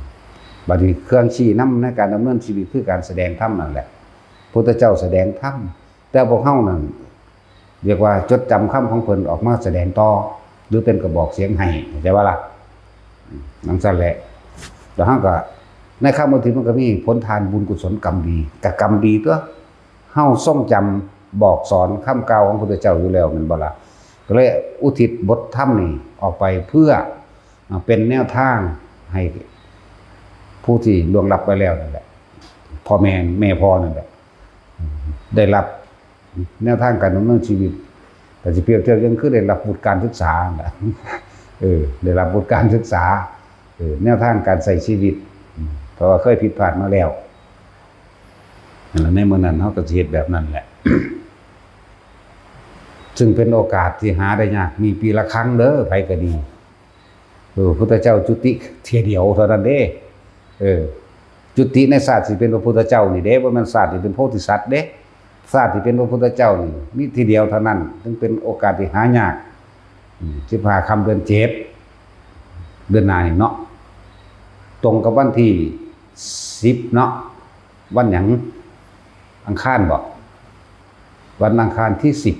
ບັດນີ້ເຄື່ອງຊີ້ນຳໃນການດຳເນີນຊີວິດຄືການສະແດງທຳນັ້ນແຫຼະ ພຸດທະເຈົ້າສະແດງທຳ ແຕ່ພວກເຮົານັ້ນ ຮຽກວ່າຈົດຈຳຄຳຂອງເພິ່ນອອກມາສະແດງຕໍ່ ຫຼືເປັນກະບອກສຽງໃຫ້ ເຂົ້າໃຈບໍ່ລະ? ອືມ ຈັ່ງຊັ້ນແຫຼະ ແລ້ວເຮົາກໍ ໃນຄຳອຸທິດມັນກໍມີຜົນທານບຸນກຸສົນກຳດີ ກະກຳດີຕົວະ. ເຮົາຊົງຈຳບອກສອນຄຳກ່າວຂອງພະພຸດທະເຈົ້າຢູ່ແລ້ວແມ່ນບໍ່ລະ? ກໍເລີຍອຸທິດບົດທຳນີ້ອອກໄປເພື່ອ ອາ ເປັນແນວທາງໃຫ້ຜູ້ທີ່ລ່ວງລັບໄປແລ້ວນັ້ນແຫຼະ ພໍ່ແມ່ ແມ່ພໍ່ນັ້ນແຫຼະ ໄດ້ຮັບແນວທາງການດຳເນີນຊີວິດ ກໍຊິປຽບທຽບຫຍັງ ຄືໄດ້ຮັບວຸດການສຶກສາຫັ້ນແຫຼະ ເອີ ໄດ້ຮັບວຸດການສຶກສາ ເອີ ແນວທາງການໃຊ້ຊີວິດ ເພາະວ່າເຄີຍຜິດພາດມາແລ້ວ. ໃນມື້ນັ້ນເຮົາກໍຊິເຮັດແບບນັ້ນແຫຼະ ຊຶ່ງເປັນໂອກາດທີ່ຫາໄດ້ຍາກ ມີປີລະຄັ້ງເດີ ໃຜກໍດີ. ເອີ ພຸດທະເຈົ້າຈຸຕິເທື່ອດຽວເທົ່ານັ້ນເດ້. ເອີ ຈຸຕິໃນຊາດທີ່ເປັນພະພຸດທະເຈົ້ານີ້ເດ້ ບໍ່ແມ່ນຊາດທີ່ເປັນໂພທິສັດເດ້. ຊາດທີ່ເປັນພະພຸດທະເຈົ້ານີ້ມີທີດຽວເທົ່ານັ້ນ ຈຶ່ງເປັນໂອກາດທີ່ຫາຍາກ. ອືມ ສິບຫ້າຄ່ຳເດືອນເຈັດ ເດືອນໜ້ານີ້ເນາະ ຕົງກັບວັນທີສິບເນາະ ວັນຫຍັງ? ອັງຄານບໍ? ວັນອັງຄານທີສິບ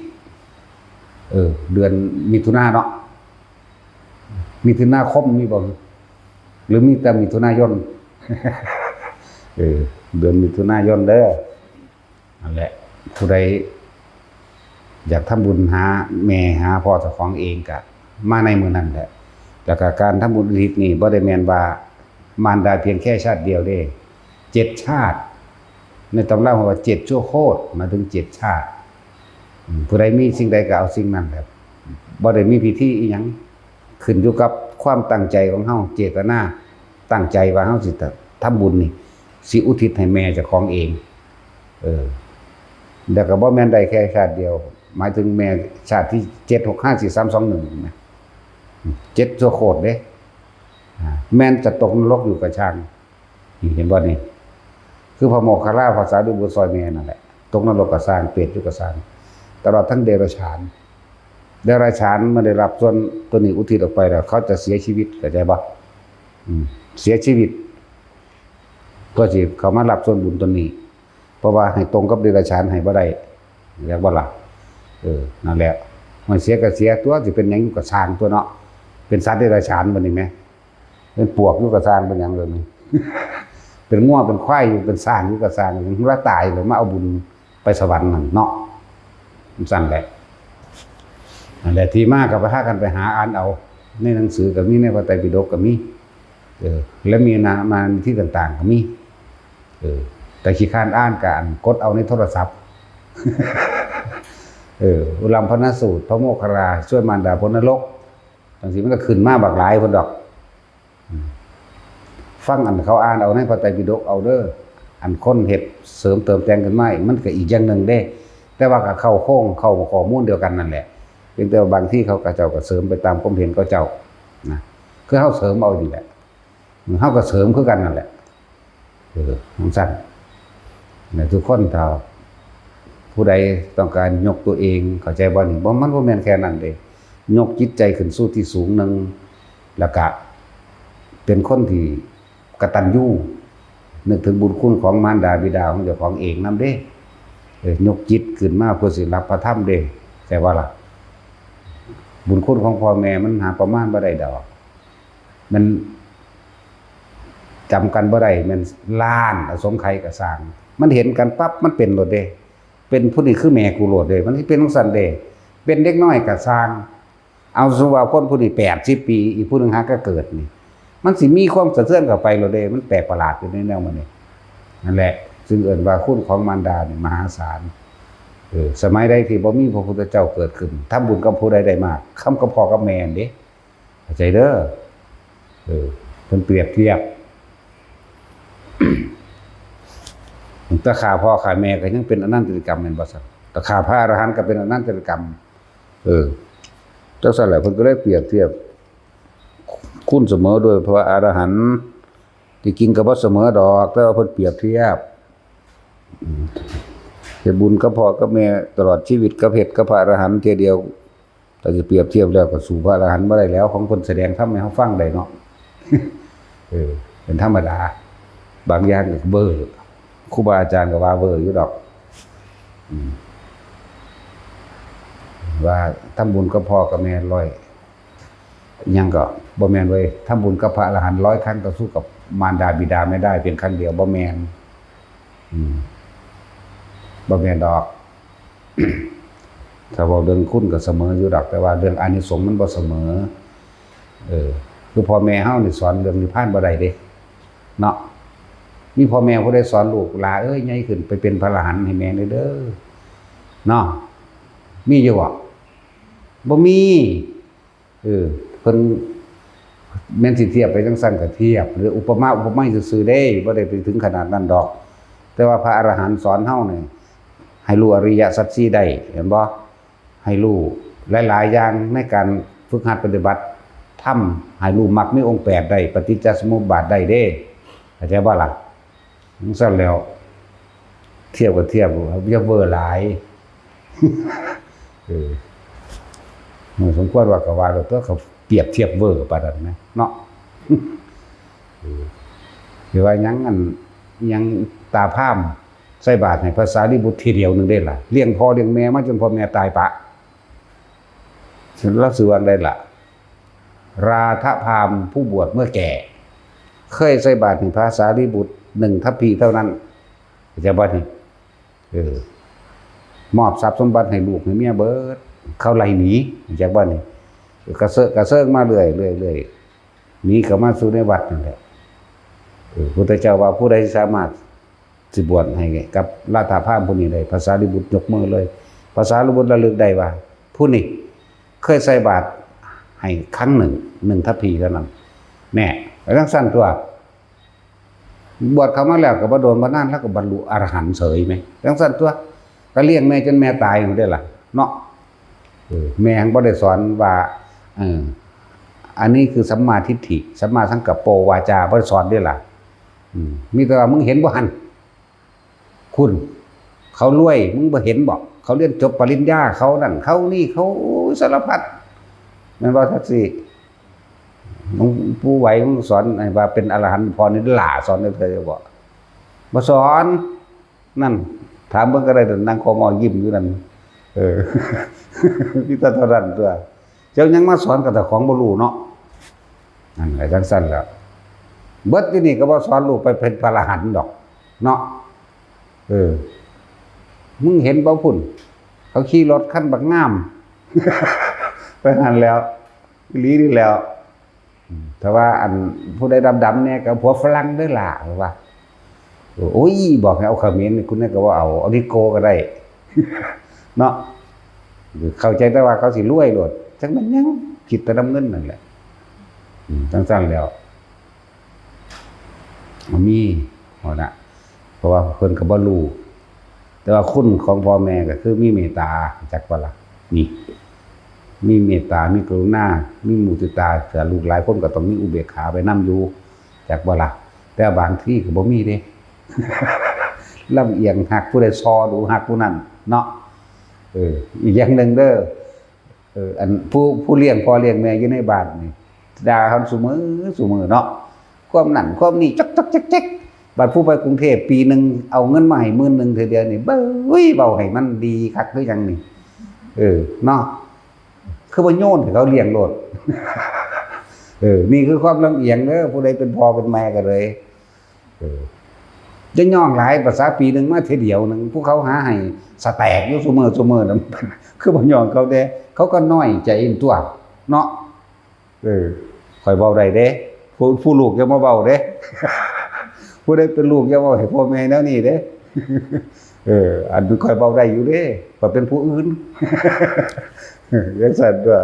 ເອີ ເດືອນມິຖຸນາເນາະ ມິຖຸນາຄົມມີບໍ່ ຫຼືມີແຕ່ມິຖຸນາຍົນ? ເອີ ເດືອນມິຖຸນາຍົນເດີ. ນັ້ນແຫຼະ ຜູ້ໃດຢາກທຳບຸນຫາແມ່ຫາພໍ່ເຈົ້າຂອງເອງກະມາໃນມື້ນັ້ນແຫຼະ. ແລ້ວກະການທຳບຸນອຸທິດນີ້ບໍ່ໄດ້ແມ່ນວ່າມານດາພຽງແຄ່ຊາດດຽວເດ້ ເຈັດຊາດ. ໃນຕຳລາເວົ້າວ່າເຈັດຊົ່ວໂຄດ ໝາຍເຖິງເຈັດຊາດ. ອືມ ຜູ້ໃດມີສິ່ງໃດກໍເອົາສິ່ງນັ້ນແຫຼະ ບໍ່ໄດ້ມີພິທີອີ່ຫຍັງ ຂຶ້ນຢູ່ກັບຄວາມຕັ້ງໃຈຂອງເຮົາ ເຈດຕະນາ ຕັ້ງໃຈວ່າເຮົາຊິທຳບຸນນີ້ ຊິອຸທິດໃຫ້ແມ່ເຈົ້າຂອງເອງ. ເອີ ແລ້ວກໍບໍ່ແມ່ນໄດ້ແຄ່ຊາດດຽວ ໝາຍເຖິງແມ່ຊາດທີເຈັດ ຫົກ ຫ້າ ສີ່ ສາມ ສອງ ໜຶ່ງ ນະ ເຈັດຊົ່ວໂຄດເດ້. ອາ ແມ່ນຈະຕົກນະລົກຢູ່ກະຊ່າງ ນີ້ເຫັນບໍ່ນີ້? ຄືພະໂມກຂະລາພະສາລີບຸດຊ່ອຍແມ່ນັ້ນແຫຼະ ຕົກນະລົກກະຊ່າງ ເປດຢູ່ກະຊ່າງ ຕະຫຼອດທັງເດຍລະສານ. ເດຍລະສານເມື່ອໄດ້ຮັບສ່ວນຕົວນີ້ອຸທິດອອກໄປແລ້ວ ເຂົາຈະເສຍຊີວິດ ເຂົ້າໃຈບໍ່? ອືມ ເສຍຊີວິດ ເພື່ອຊິເຂົ້າມາຮັບສ່ວນບຸນຕົວນີ້ ເພາະວ່າໃຫ້ຕົງກັບເດຍລະສານໃຫ້ບໍ່ໄດ້ ແມ່ນບໍ່ລະ? ເອີ ນັ້ນແຫຼະ ມັນເສຍກໍເສຍຕົວະ ຊິເປັນຫຍັງຢູ່ກໍຊ່າງຕົວະເນາະ ເປັນສັດເດຍລະສານບັດນີ້ແໝ ເປັນປວກຢູ່ກໍຊ່າງ ເປັນຫຍັງເລີຍນີ້ ເປັນງົວເປັນຄວາຍຢູ່ ເປັນຊ້າງຢູ່ກໍຊ່າງ ລະຕາຍແລ້ວມາເອົາບຸນໄປສະຫວັນນັ້ນເນາະ ຈັ່ງຊັ້ນແຫຼະ. ນັ້ນແຫຼະ ທີ່ມາກໍພາກັນໄປຫາອ່ານເອົາ ໃນໜັງສືກໍມີ ໃນພະໄຕປິດົກກໍມີ ເອີ ແລະມີນາມານິທິຕ່າງໆກໍມີ ເອີ ແຕ່ຂີ້ຄ້ານອ່ານກໍອັນກົດເອົາໃນໂທລະສັບ ເອີ ອຸລັມພະນະສູດ ພະໂມກຄະລາ ຊ່ວຍມານດາພົ້ນນະລົກ ຈັ່ງຊີ້ມັນກໍຂຶ້ນມາບັກຫຼາຍພຸ້ນດອກ. ອືມ ຟັງອັນເຂົາອ່ານເອົາໃນພະໄຕປິດົກເອົາເດີ ອັນຄົນເຮັດເສີມເຕີມແຕ່ງຂຶ້ນມາ ມັນກໍອີກຢ່າງໜຶ່ງເດ້ ແຕ່ວ່າກໍເຂົ້າໂຄງ ເຂົ້າຂໍ້ມູນດຽວກັນນັ້ນແຫຼະ ພຽງແຕ່ວ່າບາງທີເຂົາ ເຂົາເຈົ້າກໍເສີມໄປຕາມຄວາມເຫັນເຂົາເຈົ້ານະ ຄືເຮົາເສີມເອົານີ້ແຫຼະ ເຮົາກໍເສີມຄືກັນນັ້ນແຫຼະ ເອີ ຈັ່ງຊັ້ນ ແລະທຸກຄົນ ຖ້າຜູ້ໃດຕ້ອງການຍົກຕົວເອງ ເຂົ້າໃຈບໍ່ນີ້? ບໍ່ ມັນບໍ່ແມ່ນແຄ່ນັ້ນເດ້ ຍົກຈິດໃຈຂຶ້ນສູ່ທີ່ສູງໜຶ່ງ ແລ້ວກະເປັນຄົນທີ່ກະຕັນຍູ ນຶກເຖິງບຸນຄຸນຂອງມານດາບິດາຂອງເຈົ້າຂອງເອງນຳເດ້ ເອີ ຍົກຈິດຂຶ້ນມາເພື່ອຊິຮັບພະທຳເດ້ ແຕ່ວ່າລະ ບຸນຄຸນຂອງພໍ່ແມ່ມັນຫາປະມານບໍ່ໄດ້ດອກ ມັນຈຳກັນບໍ່ໄດ້ ແມ່ນລ້ານອະສົງໄຂກໍຊ່າງ ມັນເຫັນກັນປັບ ມັນເປັນໂລດເດ້ ເປັນຜູ້ນີ້ຄືແມ່ກູໂລດເດ້ ມັນຊິເປັນຈັ່ງຊັ້ນເດ້ ເປັນເດັກນ້ອຍກໍຊ່າງ ເອົາ ສົມມຸດວ່າຄົນຜູ້ນີ້ແປດສິບປີ ອີກຜູ້ໜຶ່ງຫາກໍເກີດນີ້ ມັນຊິມີຄວາມສະເທືອນເຂົ້າໄປໂລດເດ້ ມັນແປກປະຫຼາດຢູ່ໃນແນວມັນນີ້ ນັ້ນແຫຼະ ຈຶ່ງເອີ້ນວ່າຄຸນຂອງມານດານີ້ມະຫາສານ ເອີ ສະໄໝໃດທີ່ບໍ່ມີພະພຸດທະເຈົ້າເກີດຂຶ້ນ ທຳບຸນກັບຜູ້ໃດໄດ້ມາກ ທຳກັບພໍ່ກັບແມ່ຫັ້ນເດ້ ເຂົ້າໃຈເດີ ເອີ ເພິ່ນປຽບທຽບ ແຕ່ຂ້າພໍ່ຂ້າແມ່ກໍຍັງເປັນອະນັນຕະລິກຳແມ່ນບໍ່ຊັ້ນ? ແຕ່ຂ້າພະອະລະຫັນກໍເປັນອະນັນຕະລິກຳ ເອີ ຈັ່ງຊັ້ນແຫຼະ ເພິ່ນກໍເລີຍປຽບທຽບຄຸນສະເໝີດ້ວຍພະອະລະຫັນ ທີ່ຈິງກໍບໍ່ສະເໝີດອກ ແຕ່ວ່າເພິ່ນປຽບທຽບ ອືມ ເຮັດບຸນກັບພໍ່ກັບແມ່ຕະຫຼອດຊີວິດ ກັບເຮັດກັບພະອະລະຫັນເທື່ອດຽວ ຖ້າຊິປຽບທຽບແລ້ວກໍສູ້ພະອະລະຫັນບໍ່ໄດ້ແລ້ວ ຂອງເພິ່ນສະແດງທຳໃຫ້ເຮົາຟັງໄດ້ເນາະ ເອີ ເປັນທຳມະດາ ບາງຢ່າງກໍເວີ ຄູບາອາຈານກໍວ່າເວີຢູ່ດອກ ອືມ ວ່າທຳບຸນກັບພໍ່ກັບແມ່ຮ້ອຍ ຫຍັງກໍບໍ່ແມ່ນເວີຍ ທຳບຸນກັບພະອະລະຫັນຮ້ອຍຄັ້ງ ຕໍ່ສູ້ກັບມານດາບິດາແມ່ໄດ້ພຽງຄັ້ງດຽວ ບໍ່ແມ່ນ ອືມ ບໍ່ແມ່ນດອກ ຖ້າເວົ້າເລື່ອງຄຸນກໍສະເໝີຢູ່ດອກ ແຕ່ວ່າເລື່ອງອານິສົງມັນບໍ່ສະເໝີ ເອີ ຄືພໍ່ແມ່ເຮົານີ້ສອນເລື່ອງນິບພານບໍ່ໄດ້ເດ້ ເນາະ ມີພໍ່ແມ່ຜູ້ໃດສອນລູກ ຫຼ້າເອີຍ ໃຫຍ່ຂຶ້ນໄປເປັນພະອະລະຫັນໃຫ້ແມ່ແດ່ເດີ ເນາະ ມີຢູ່ບໍ່? ບໍ່ມີ ເອີ ເພິ່ນແມ່ນຊິທຽບໄປຈັ່ງຊັ້ນກໍທຽບ ຫຼື ອຸປະມາອຸປະໄມຊື່ໆເດ້ ບໍ່ໄດ້ໄປເຖິງຂະໜາດນັ້ນດອກ ແຕ່ວ່າພະອະລະຫັນສອນເຮົານີ້ ໃຫ້ຮູ້ອະລິຍະສັດສີ່ໄດ້ ເຫັນບໍ່? ໃຫ້ຮູ້ຫຼາຍໆຢ່າງໃນການຝຶກຫັດປະຕິບັດທຳ ໃຫ້ຮູ້ມັກມີອົງແປດໄດ້ ປະຕິດຈະສະມຸດບາດໄດ້ເດ້ ເຂົ້າໃຈບໍ່ລະ? ຈັ່ງຊັ້ນແລ້ວ ທຽບກໍທຽບ ຢ່າເວີຫຼາຍ ເອີ ມັນສົມຄວນວ່າກໍວ່າໂລດ ຕົວະ ເຂົາປຽບທຽບເວີປານນັ້ນແມະເນາະ ເອີ ຊິວ່າຫຍັງ ອັນຫຍັງ ຕາພາມ ໃສ່ບາດໃຫ້ພະສາລີບຸດທີດຽວໜຶ່ງເດ້ລະ ລ້ຽງພໍ່ລ້ຽງແມ່ມາຈົນພໍ່ແມ່ຕາຍປະ ລາວຊື່ວ່າໃດລະ? ລາທະພາມຜູ້ບວດເມື່ອແກ່ ເຄີຍໃສ່ບາດໃຫ້ພະສາລີບຸດໜຶ່ງທັບພີເທົ່ານັ້ນ ເຂົ້າໃຈບໍ່ນີ້? ເອີ ມອບຊັບສົມບັດໃຫ້ລູກໃຫ້ເມຍເບິດ ເຂົາໄລ່ໜີ ເຂົ້າໃຈບໍ່ນີ້? ກະເຊີກະເຊີງມາເລື້ອຍໆ ໜີເຂົ້າມາສູ່ໃນວັດນັ້ນແຫຼະ ເອີ ພຸດທະເຈົ້າວ່າຜູ້ໃດສາມາດ ຊິບວດໃຫ້ກັບລາທະພາມຜູ້ນີ້ໄດ້ ພະສາລີບຸດຍົກມືເລີຍ ພະສາລີບຸດລະລຶກໄດ້ວ່າ ຜູ້ນີ້ເຄີຍໃສ່ບາດໃຫ້ຄັ້ງໜຶ່ງ ໜຶ່ງທັບພີເທົ່ານັ້ນ ແນ່ ຈັ່ງຊັ້ນຕົວະ ບວດເຂົ້າມາແລ້ວກໍບໍ່ດົນບໍ່ນານ ລາວກໍບັນລຸອະລະຫັນເສີຍແມະ ຈັ່ງຊັ້ນຕົວະ ກໍລ້ຽງແມ່ຈົນແມ່ຕາຍພຸ້ນເດ້ລະເນາະ ເອີ ແມ່ຫັ້ນບໍ່ໄດ້ສອນວ່າ ເອີ ອັນນີ້ຄືສຳມາທິດຖິ ສຳມາສັງກັບໂປ ວາຈາ ບໍ່ໄດ້ສອນເດ້ລະ ອືມ ມີແຕ່ວ່າ ມຶງເຫັນບໍ່ຫັ້ນ? ຄຸນ ເຂົາລວຍ ມຶງບໍ່ເຫັນບໍ? ເຂົາຮຽນຈົບປະລິນຍາ ເຂົານັ້ນ ເຂົານີ້ ເຂົາ ໂອ້ຍ ສາລະພັດ ແມ່ນບໍ່? ຈັ່ງຊີ້ ໝູ່ໄຫວ ມຶງສອນໃຫ້ວ່າເປັນອະລະຫັນ ພໍ່ນີ້ຫຼ້າ ສອນໄດ້ເທື່ອບໍ່? ບໍ່ສອນ ນັ້ນ ຖາມເບິ່ງກໍໄດ້ ນັ່ງຄໍມໍຍິ້ມຢູ່ນັ້ນ ເອີ ມີແຕ່ເທົ່ານັ້ນຕົວະ ເຈົ້າຍັງມາສອນກັບເຈົ້າຂອງບໍ່ຮູ້ເນາະ ນັ້ນແຫຼະ ຈັ່ງຊັ້ນແຫຼະ ເບິດຢູ່ນີ້ກໍບໍ່ສອນລູກໄປເປັນພະອະລະຫັນດອກເນາະ ເອີ ມຶງເຫັນບໍ່ພຸ້ນ ເຂົາຂີ່ລົດຄັນບັກງາມ ໄປຫັ້ນແລ້ວ ອີ່ຫຼີນີ້ແລ້ວ ອືມ ຖ້າວ່າອັນຜູ້ໃດດຳໆແດ່ກໍຜົວຝຣັ່ງເດີຫຼ້າ ວ່າ ໂອ້ຍ ບອກໃຫ້ເອົາຂະເໝນ ຜູ້ໃດກໍບໍ່ເອົາ ເອົານິໂກກໍໄດ້ເນາະ. ເຂົ້າໃຈແຕ່ວ່າເຂົາຊິລວຍໂລດ ຈັກແມ່ນຫຍັງ ຄິດແຕ່ນຳເງິນນັ້ນແຫຼະ. ອືມ ຈັ່ງຊັ້ນແລ້ວ ມີຫັ້ນນະ ເພາະວ່າເພິ່ນກໍບໍ່ຮູ້ ແຕ່ວ່າຄຸນຂອງພໍ່ແມ່ກໍຄືມີເມດຕາ ຈັກບໍ່ລະ? ນີ້ ມີເມດຕາ ມີກະລຸນາ ມີມຸທິຕາ ຖ້າລູກຫຼາຍຄົນກໍຕ້ອງມີອຸເບກຂາໄປນຳຢູ່ ຈັກບໍ່ລະ? ແຕ່ບາງທີກໍບໍ່ມີເດ້ ລຳອຽງ ຮັກຜູ້ໃດ ສໍ້ດູຮັກຜູ້ນັ້ນເນາະ. ເອີ ອີກຢ່າງໜຶ່ງເດີ ເອີ ອັນຜູ້ ຜູ້ລ້ຽງພໍ່ລ້ຽງແມ່ຢູ່ໃນບ້ານນີ້ ດ່າເຮົາຊຸມື້ ຊຸມື້ເນາະ ຄວາມນັ້ນຄວາມນີ້ ຈອກໆແຈກໆ. ບັດຜູ້ໄປກຸງເທບ ປີໜຶ່ງເອົາເງິນມາໃຫ້ໝື່ນໜຶ່ງເທື່ອດຽວນີ້ ເບິ່ງ ເວົ້າໃຫ້ມັນດີຄັກຄືຫຍັງນີ້ ເອີ ເນາະ ຄືບໍ່ໂຍນໃຫ້ເຂົາລ້ຽງໂລດ. ເອີ ນີ້ຄືຄວາມລຳອຽງເດີ ຜູ້ໃດເປັນພໍ່ເປັນແມ່ກໍເລີຍ ເອີ ຢ່າຍ້ອງຫຼາຍ ພາສາປີໜຶ່ງມາເທື່ອດຽວໜຶ່ງ ພວກເຂົາຫາໃຫ້ສະແຕກຢູ່ຊຸມື້ ຊຸມື້ນັ້ນ ຄືບໍ່ຍ້ອງເຂົາແດ່ ເຂົາກໍນ້ອຍໃຈຕົວະເນາະ. ເອີ ຂ້ອຍເວົ້າໄດ້ເດ້ ຜູ້ ຜູ້ລູກຢ່າມາເວົ້າເດ້ ຜູ້ໃດເປັນລູກຢ່າເວົ້າໃຫ້ພໍ່ແມ່ແນວນີ້ເດ້. ເອີ ອັນຂ້ອຍເວົ້າໄດ້ຢູ່ເດ້ ຂ້ອຍເປັນຜູ້ອື່ນ ຈັ່ງຊັ້ນຕົວະ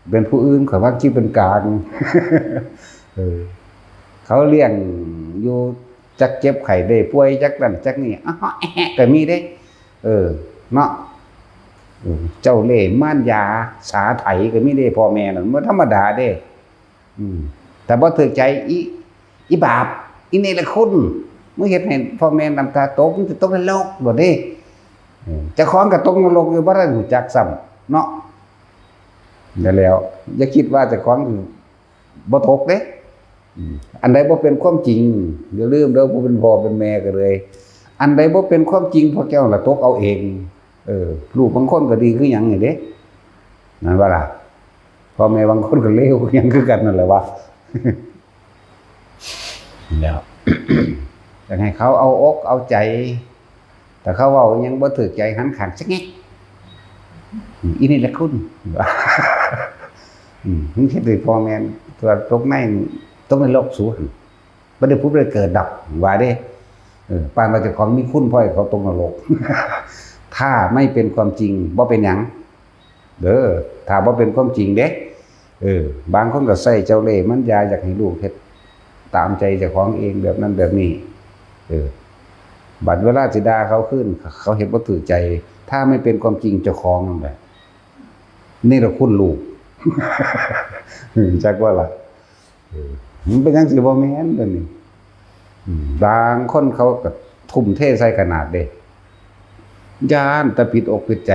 ເປັນຜູ້ອື່ນ ຂ້ອຍວ່າຊິເປັນກາງ. ເອີ ເຂົາລ້ຽງຢູ່ ຈັກເຈັບໄຂ້ໄດ້ປ່ວຍ ຈັກນັ້ນຈັກນີ້ ອະເຫາະແອະແຫະກໍມີເດ້ ເອີ ເນາະ. ເຈົ້າເລ່ມານຢາສາໄຖກໍມີເດ້ ພໍ່ແມ່ນັ້ນບໍ່ທຳມະດາເດ້. ອືມ ຖ້າບໍ່ຖືກໃຈ ອີ ອີບາບ ອີເນລະຄຸນ ມຶງເຮັດໃຫ້ພໍ່ແມ່ນ້ຳຕາຕົກ ມັນຊິຕົກນະລົກໂລດເດ້. ເອີ ເຈົ້າຂອງກໍຕົກນະລົກຢູ່ ບໍ່ທັນຮູ້ຈັກຊ້ຳເນາະ. ນັ້ນແຫຼະ ຢ່າຄິດວ່າເຈົ້າຂອງບໍ່ຕົກເດ້. ອືມ ອັນໃດບໍ່ເປັນຄວາມຈິງ ຢ່າລືມເດີ ຜູ້ເປັນພໍ່ເປັນແມ່ກໍເລີຍ ອັນໃດບໍ່ເປັນຄວາມຈິງ ພວກເຈົ້າລະຕົກເອົາເອງ. ເອີ ລູກບາງຄົນກໍດີຄືຫຍັງນີ້ເດ້ ແມ່ນບໍ່ລະ? ພໍ່ແມ່ບາງຄົນກໍເລວຄືຫຍັງຄືກັນນັ້ນແຫຼະວ່າ ແລ້ວ ຢາກໃຫ້ເຂົາເອົາອົກເອົາໃຈ ຖ້າເຂົາເວົ້າຫຍັງບໍ່ຖືກໃຈ ຫັນຂ້າງຊະແງະ ອີນີ້ແຫຼະຄຸນ ອືມ ມຶງເຮັດໃຫ້ພໍ່ແມ່ຕົກໃນ ຕົກໃນໂລກສູຫັ້ນ ບໍ່ໄດ້ຜຸດບໍ່ໄດ້ເກີດດອກ ວ່າເດ້. ເອີ ປານວ່າເຈົ້າຂອງມີຄຸນ ພໍໃຫ້ເຂົາຕົກນະລົກ ຖ້າໄມ່ເປັນຄວາມຈິງ ບໍ່ເປັນຫຍັງ ເດີ ຖ້າບໍ່ເປັນຄວາມຈິງເດ້. ເອີ ບາງຄົນກໍໃຊ້ເຈົ້າເລ່ມານຢາ ຢາກໃຫ້ລູກເຮັດຕາມໃຈເຈົ້າຂອງເອງ ແບບນັ້ນແບບນີ້. ເອີ ບັດເວລາຊິດ່າເຂົາຄືນ ເຂົາເຮັດບໍ່ຖືກໃຈ ຖ້າໄມ່ເປັນຄວາມຈິງ ເຈົ້າຂອງນັ້ນແຫຼະເນລະຄຸນລູກ ຈັກວ່າລະ. ເອີ ມັນເປັນຫຍັງຊິບໍ່ແມ່ນດຽວນີ້? ອືມ ບາງຄົນເຂົາກໍທຸ່ມເທໃສ່ຂະໜາດເດ້ ຢ້ານແຕ່ຜິດອົກຜິດໃຈ.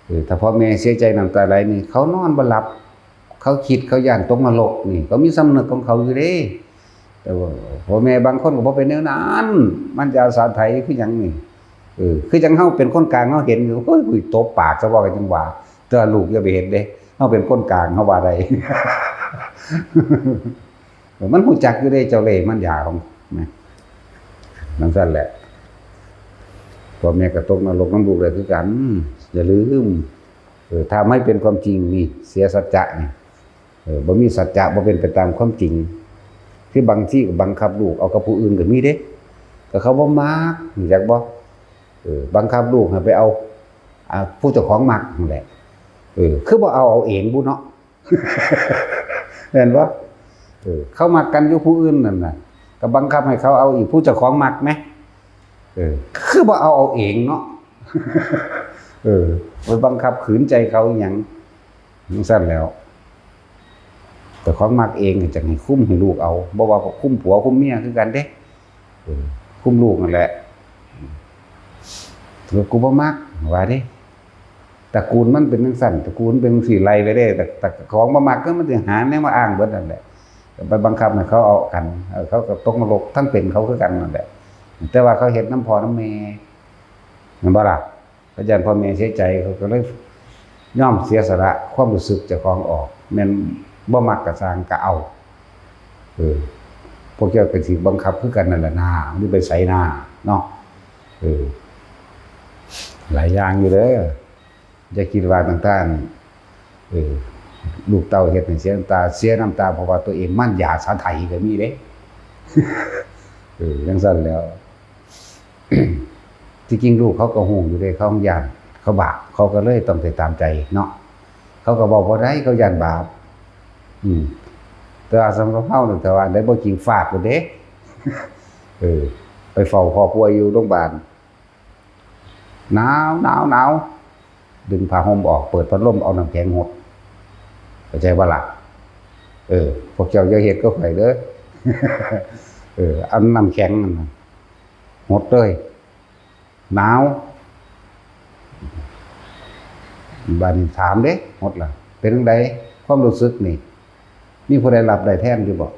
ເອີ ຖ້າພໍ່ແມ່ເສຍໃຈນ້ຳຕາໄຫຼນີ້ ເຂົານອນບໍ່ຫຼັບ ເຂົາຄິດ ເຂົາຢ້ານຕົກນະລົກນີ້ ເຂົາມີສຳນຶກຂອງເຂົາຢູ່ເດ້. ແຕ່ວ່າພໍ່ແມ່ບາງຄົນກໍບໍ່ເປັນແນວນັ້ນ ມັນຈະອາສາໄຖຄືຫຍັງນີ້. ເອີ ຄືຈັ່ງເຮົາເປັນຄົນກາງ ເຮົາເຫັນຢູ່ ໂອ້ຍ ກູຕົບປາກຊະບໍ່ ກໍຈັ່ງວ່າ ແຕ່ວ່າລູກຢ່າໄປເຮັດເດ້ ເຮົາເປັນຄົນກາງ ເຮົາວ່າໄດ້ ມັນຮູ້ຈັກຢູ່ເດ້ ເຈົ້າເລ່ມານຢາຂອງ ນະ ຈັ່ງຊັ້ນແຫຼະ ພໍ່ແມ່ກໍຕົກນະລົກນຳລູກໄດ້ຄືກັນ. ຢ່າລືມ ເອີ ຖ້າໄມ່ເປັນຄວາມຈິງນີ້ ເສຍສັດຈະນີ້ ເອີ ບໍ່ມີສັດຈະ ບໍ່ເປັນໄປຕາມຄວາມຈິງ ຄືບາງທີກໍບັງຄັບລູກເອົາກັບຜູ້ອື່ນກໍມີເດ້ ກໍເຂົາບໍ່ມັກ ຮູ້ຈັກບໍ່? ເອີ ບັງຄັບລູກໃຫ້ໄປເອົາ ອາ ຜູ້ເຈົ້າຂອງມັກນັ້ນແຫຼະ. ເອີ ຄືບໍ່ເອົາ ເອົາເອງບຸເນາະ ແມ່ນບໍ່? ເອີ ເຂົາມັກກັນຢູ່ຜູ້ອື່ນນັ້ນນະ ກໍບັງຄັບໃຫ້ເຂົາເອົາອີກຜູ້ເຈົ້າຂອງມັກແມ. ເອີ ຄືບໍ່ເອົາ ເອົາເອງເນາະ. ເອີ ໄປບັງຄັບຂືນໃຈເຂົາອີຫຍັງ ຈັ່ງຊັ້ນແລ້ວ ເຈົ້າຂອງມັກເອງກໍຈະໃຫ້ຄຸມໃຫ້ລູກເອົາ ບໍ່ວ່າຄຸມຜົວຄຸມເມຍຄືກັນເດ້. ເອີ ຄຸມລູກນັ້ນແຫຼະ ເອີ ກູບໍ່ມັກ ວ່າເດ້ ຕະກູນມັນເປັນຈັ່ງຊັ້ນ ຕະກູນເປັນຈັ່ງຊີ້ ໄລ່ໄປເດ້. ແຕ່ ແຕ່ຂອງບໍ່ມັກ ມັນຊິຫາແນວມາອ້າງເບິດນັ້ນແຫຼະ ໄປບັງຄັບໃຫ້ເຂົາເອົາກັນ ເອີ ເຂົາກໍຕົກນະລົກທັງເປັນເຂົາຄືກັນນັ້ນແຫຼະ. ແຕ່ວ່າເຂົາເຮັດນຳພໍ່ນຳແມ່ ແມ່ນບໍ່ລະ? ເຂົາຢ້ານພໍ່ແມ່ເສຍໃຈ ເຂົາກໍເລີຍຍອມເສຍສະຫຼະຄວາມຮູ້ສຶກເຈົ້າຂອງອອກ ແມ່ນບໍ່ມັກກໍຊ່າງ ກໍເອົາ. ເອີ ພວກເຈົ້າກໍຖືກບັງຄັບຄືກັນນັ້ນແຫຼະນາ ມັນໄປໃສນາເນາະ. ເອີ ຫຼາຍຢ່າງຢູ່ເດີ ຢ່າຄິດວ່າຕ່າງໆ ເອີ ລູກເຕົ້າເຮັດໃຫ້ເສຍນ້ຳຕາ ເສຍນ້ຳຕາເພາະວ່າຕົວເອງໝັ້ນຢາສາໄຖກໍມີເດ້. ເອີ ຈັ່ງຊັ້ນແຫຼ້ວ ທີ່ຈິງລູກເຂົາກໍຮູ້ຢູ່ເດ້ ເຂົາຢ້ານ ເຂົາບາບ ເຂົາກໍເລີຍຕ້ອງໄດ້ຕາມໃຈເນາະ. ເຂົາກໍເວົ້າບໍ່ໄດ້ ເຂົາຢ້ານບາບ. ອືມ ແຕ່ວ່າສຳລັບເຮົານີ້ ຖ້າວ່າໄດ້ບໍ່ຈິງ ຟາດໂລດເດ້. ເອີ ໄປເຝົ້າຄອບຄົວຢູ່ໂຮງບານ ໜາວ ໜາວ ໜາວ ດຶງຜ້າຫົ່ມອອກ ເປີດພັດລົມ ເອົານ້ຳແຂງຫົດ ເຂົ້າໃຈບໍ່ລະ? ເອີ ພວກເຈົ້າຢ່າເຮັດກັບຂ້ອຍເດີ. ເອີ ເອົານ້ຳແຂງນັ້ນຫົດເລີຍ ໜາວ. ບາດນີ້ຖາມເດ້ ຫົດລະ ເປັນຈັ່ງໃດ ຄວາມຮູ້ສຶກນີ້ ມີຜູ້ໃດຮັບໄດ້ແທນຢູ່ບໍ່?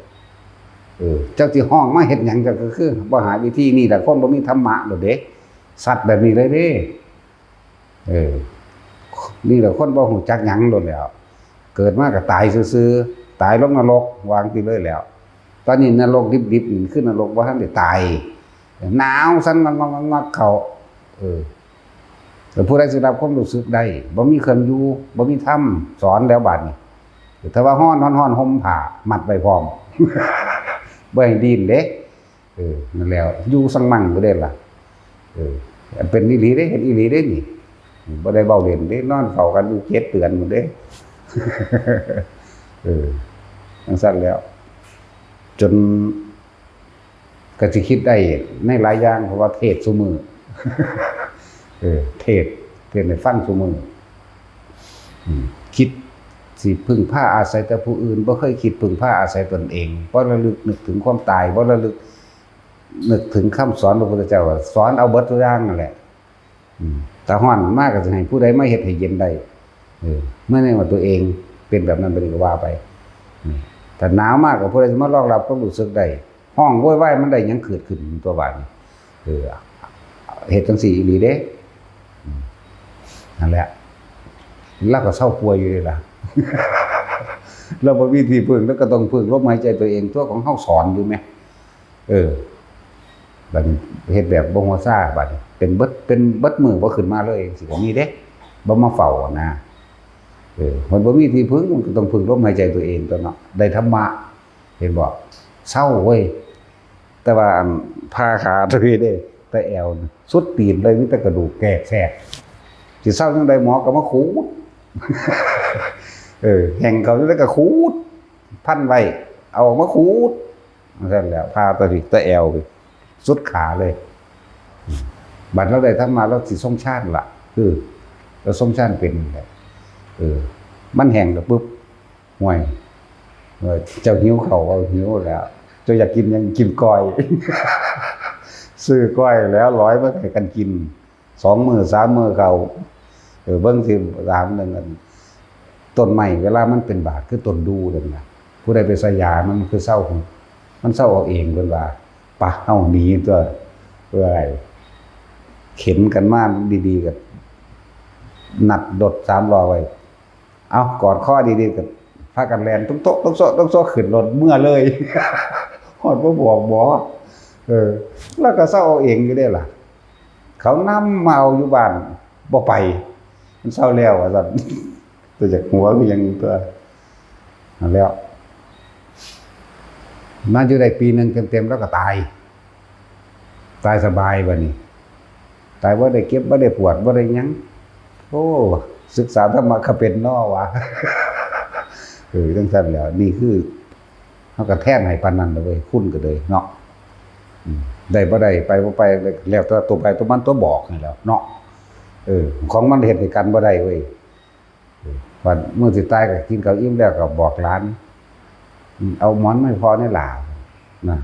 ເອີ ເຈົ້າຊິຮ້ອງມາເຮັດຫຍັງ? ເຈົ້າກໍຄືບໍ່ຫາວິທີ. ນີ້ລະຄົນບໍ່ມີທຳມະໂລດເດ້ ສັດແບບນີ້ເລີຍເດ້. ເອີ ນີ້ລະຄົນບໍ່ຮູ້ຈັກຫຍັງໂລດແລ້ວ ເກີດມາກໍຕາຍຊື່ໆ ຕາຍລົງນະລົກ ວ່າຈັ່ງຊີ້ເລີຍແລ້ວ. ຕອນນີ້ນະລົກດິບໆ ນີ້ຄືນະລົກ ບໍ່ທັນໄດ້ຕາຍ ໜາວສັ່ນງອກໆໆໆ ເຂົ້າ. ເອີ ແລ້ວຜູ້ໃດຊິຮັບຄວາມຮູ້ສຶກໄດ້? ບໍ່ມີເຄື່ອງຢູ່ ບໍ່ມີທຳສອນແລ້ວບາດນີ້. ຖ້າວ່າຮ້ອນ ຮ້ອນໆ ຫົ່ມຜ້າມັດໄວ້ພ້ອມ ບໍ່ໃຫ້ດີ້ນເດ້. ເອີ ນັ້ນແຫຼ້ວ ຢູ່ສັງມັງຢູ່ເດ້ລະ. ເອີ ເປັນອີ່ຫຼີເດ້ ເຮັດອີ່ຫຼີເດ້ນີ້ ບໍ່ໄດ້ເວົ້າເລ່ນເດ້. ນອນເຝົ້າກັນຢູ່ເຈັດເດືອນພຸ້ນເດ້. ເອີ ຈັ່ງຊັ້ນແຫຼ້ວ ຈົນ ກໍຊິຄິດໄດ້ໃນຫຼາຍຢ່າງ ເພາະວ່າເທດຊຸມື້. ເອີ ເທດ ເທດໃຫ້ຟັງຊຸມື້. ອືມ ຄິດຊິເພິ່ງພາອາໄສແຕ່ຜູ້ອື່ນ ບໍ່ເຄີຍຄິດເພິ່ງພາອາໄສຕົນເອງ. ບໍ່ລະລຶກນຶກເຖິງຄວາມຕາຍ ບໍ່ລະລຶກນຶກເຖິງຄຳສອນພະພຸດທະເຈົ້າ ສອນເອົາເບິດທຸກຢ່າງນັ້ນແຫຼະ. ອືມ ຖ້າຮ້ອນມາກໍຊິໃຫ້ຜູ້ໃດມາເຮັດໃຫ້ເຢັນໄດ້? ເອີ ເມື່ອໃນວ່າຕົວເອງເປັນແບບນັ້ນ ແບບນີ້ກໍວ່າໄປ. ອືມ ຖ້າໜາວມາກໍຜູ້ໃດຊິມາລອງຮັບຄວາມຮູ້ສຶກໄດ້? ຮ້ອງໂວຍວາຍມັນໄດ້ຫຍັງເກີດຂຶ້ນຕົວບາດນີ້? ເອີ ເຮັດຈັ່ງຊີ້ອີ່ຫຼີເດ້. ອືມ ນັ້ນແຫຼະ ລາວກໍເຊົາປ່ວຍຢູ່ເດ້ລະ. ລາວບໍ່ມີທີ່ເພິ່ງ ລາວກໍຕ້ອງເພິ່ງລົມຫາຍໃຈຕົວເອງຕົວະ ຂອງເຮົາສອນຢູ່ແມ. ເອີ ບັດນີ້ເຮັດແບບບໍ່ຫົວຊາ ບັດນີ້ເປັນເບິດ ເປັນເບິດມື້ບໍ່ຂຶ້ນມາເລີຍ ຈັ່ງຊີ້ກໍມີເດ້ ບໍ່ມາເຝົ້ານະ. ເອີ ມັນບໍ່ມີທີ່ເພິ່ງ ມັນກໍຕ້ອງເພິ່ງລົມຫາຍໃຈຕົວເອງຕົວະເນາະ ໄດ້ທຳມະ ເຫັນບໍ່? ເຊົາເວີຍ. ແຕ່ວ່າອັນ ຜ່າຂາຕົວນີ້ເດ້ ແຕ່ແອວສຸດຕີນເລີຍ ມີແຕ່ກະດູກແກກແຊກ ຊິເຊົາຈັ່ງໃດ? ໝໍກໍມາຂູດ ເອີ ແຫ່ງເຂົາຈັ່ງໃດກໍຂູດ ພັນໄວ້ ເອົາອອກມາຂູດ ຈັ່ງຊັ້ນແຫຼະ ຜ່າຕາພິກຕາແອວ ສຸດຂາເລີຍ. ບັດລາວໄດ້ທຳມະ ລາວຊິຊົງຊານລະ ຄືລາວຊົງຊານເປັນແຫຼະ. ເອີ ມັນແຫ້ງລະປຶບ ຫ້ວຍ ເອີ ເຈົ້າຫິວເຂົ້າ ເວົ້າຫິວແລ້ວ ເຈົ້າຢາກກິນຫຍັງ? ກິນກ້ອຍ ຊື້ກ້ອຍແລ້ວລອຍມາໃຫ້ກັນກິນ ສອງມື້ສາມມື້ເຂົ້າ. ເອີ ເບິ່ງຊິຖາມເລື່ອງອັນ ຕົ້ນໄມ້ເວລາມັນເປັນບາດ ຄືຕົ້ນດູ່ນັ້ນນະ ຜູ້ໃດໄປໃສ່ຢາມັນ ມັນຄືເຊົາ ມັນເຊົາເອົາເອງ ເພິ່ນວ່າ. ປະ ເຮົາໜີຕົວະ ເອີຍ ເຂັນກັນມາດີໆ ກໍນັດລົດສາມລໍ້ໄວ້ ເອົາ ກອດຄໍດີໆ ກໍພາກັນແລ່ນຕຸງໂຕະຕຸງໂຊະຕຸງໂຊະ ຂຶ້ນລົດເມືອເລີຍ ຮອດບໍ່ບອກໝໍ. ເອີ ລາວກໍເຊົາເອົາເອງຢູ່ເດ້ລະ ເຂົານຳມາເອົາຢູ່ບ້ານ ບໍ່ໄປ ມັນເຊົາແລ້ວວ່າຊັ້ນ. ຕົວຈາກຫົວຄືຫຍັງຕົວະ ນັ້ນແຫຼ້ວ ມາຢູ່ໄດ້ປີໜຶ່ງເຕັມໆ ລາວກໍຕາຍ ຕາຍສະບາຍບາດນີ້ ຕາຍບໍ່ໄດ້ເຈັບ ບໍ່ໄດ້ປວດ ບໍ່ໄດ້ຫຍັງ. ໂອ້ ສຶກສາທຳມະກະເປັນເນາະວ່າ. ເອີ ຈັ່ງຊັ້ນແຫຼ້ວ ນີ້ຄືເຮົາກໍແທນໃຫ້ປານນັ້ນລະເວີຍ ຄຸນກໍເລີຍເນາະ. ອືມ ໄດ້ບໍ່ໄດ້ ໄປບໍ່ໄປ ແລ້ວແຕ່ຕົວໃຜຕົວມັນຕົວະບອກນີ້ແຫຼ້ວເນາະ. ເອີ ຂອງມັນເຮັດໃຫ້ກັນບໍ່ໄດ້ເວີຍ. ບັດມື້ຊິຕາຍກໍກິນເຂົ້າອີ່ມແລ້ວກໍບອກຫຼານ ອືມ ເອົາໝອນມາໃຫ້ພໍ່ແດ່ຫຼ້າ ນະ.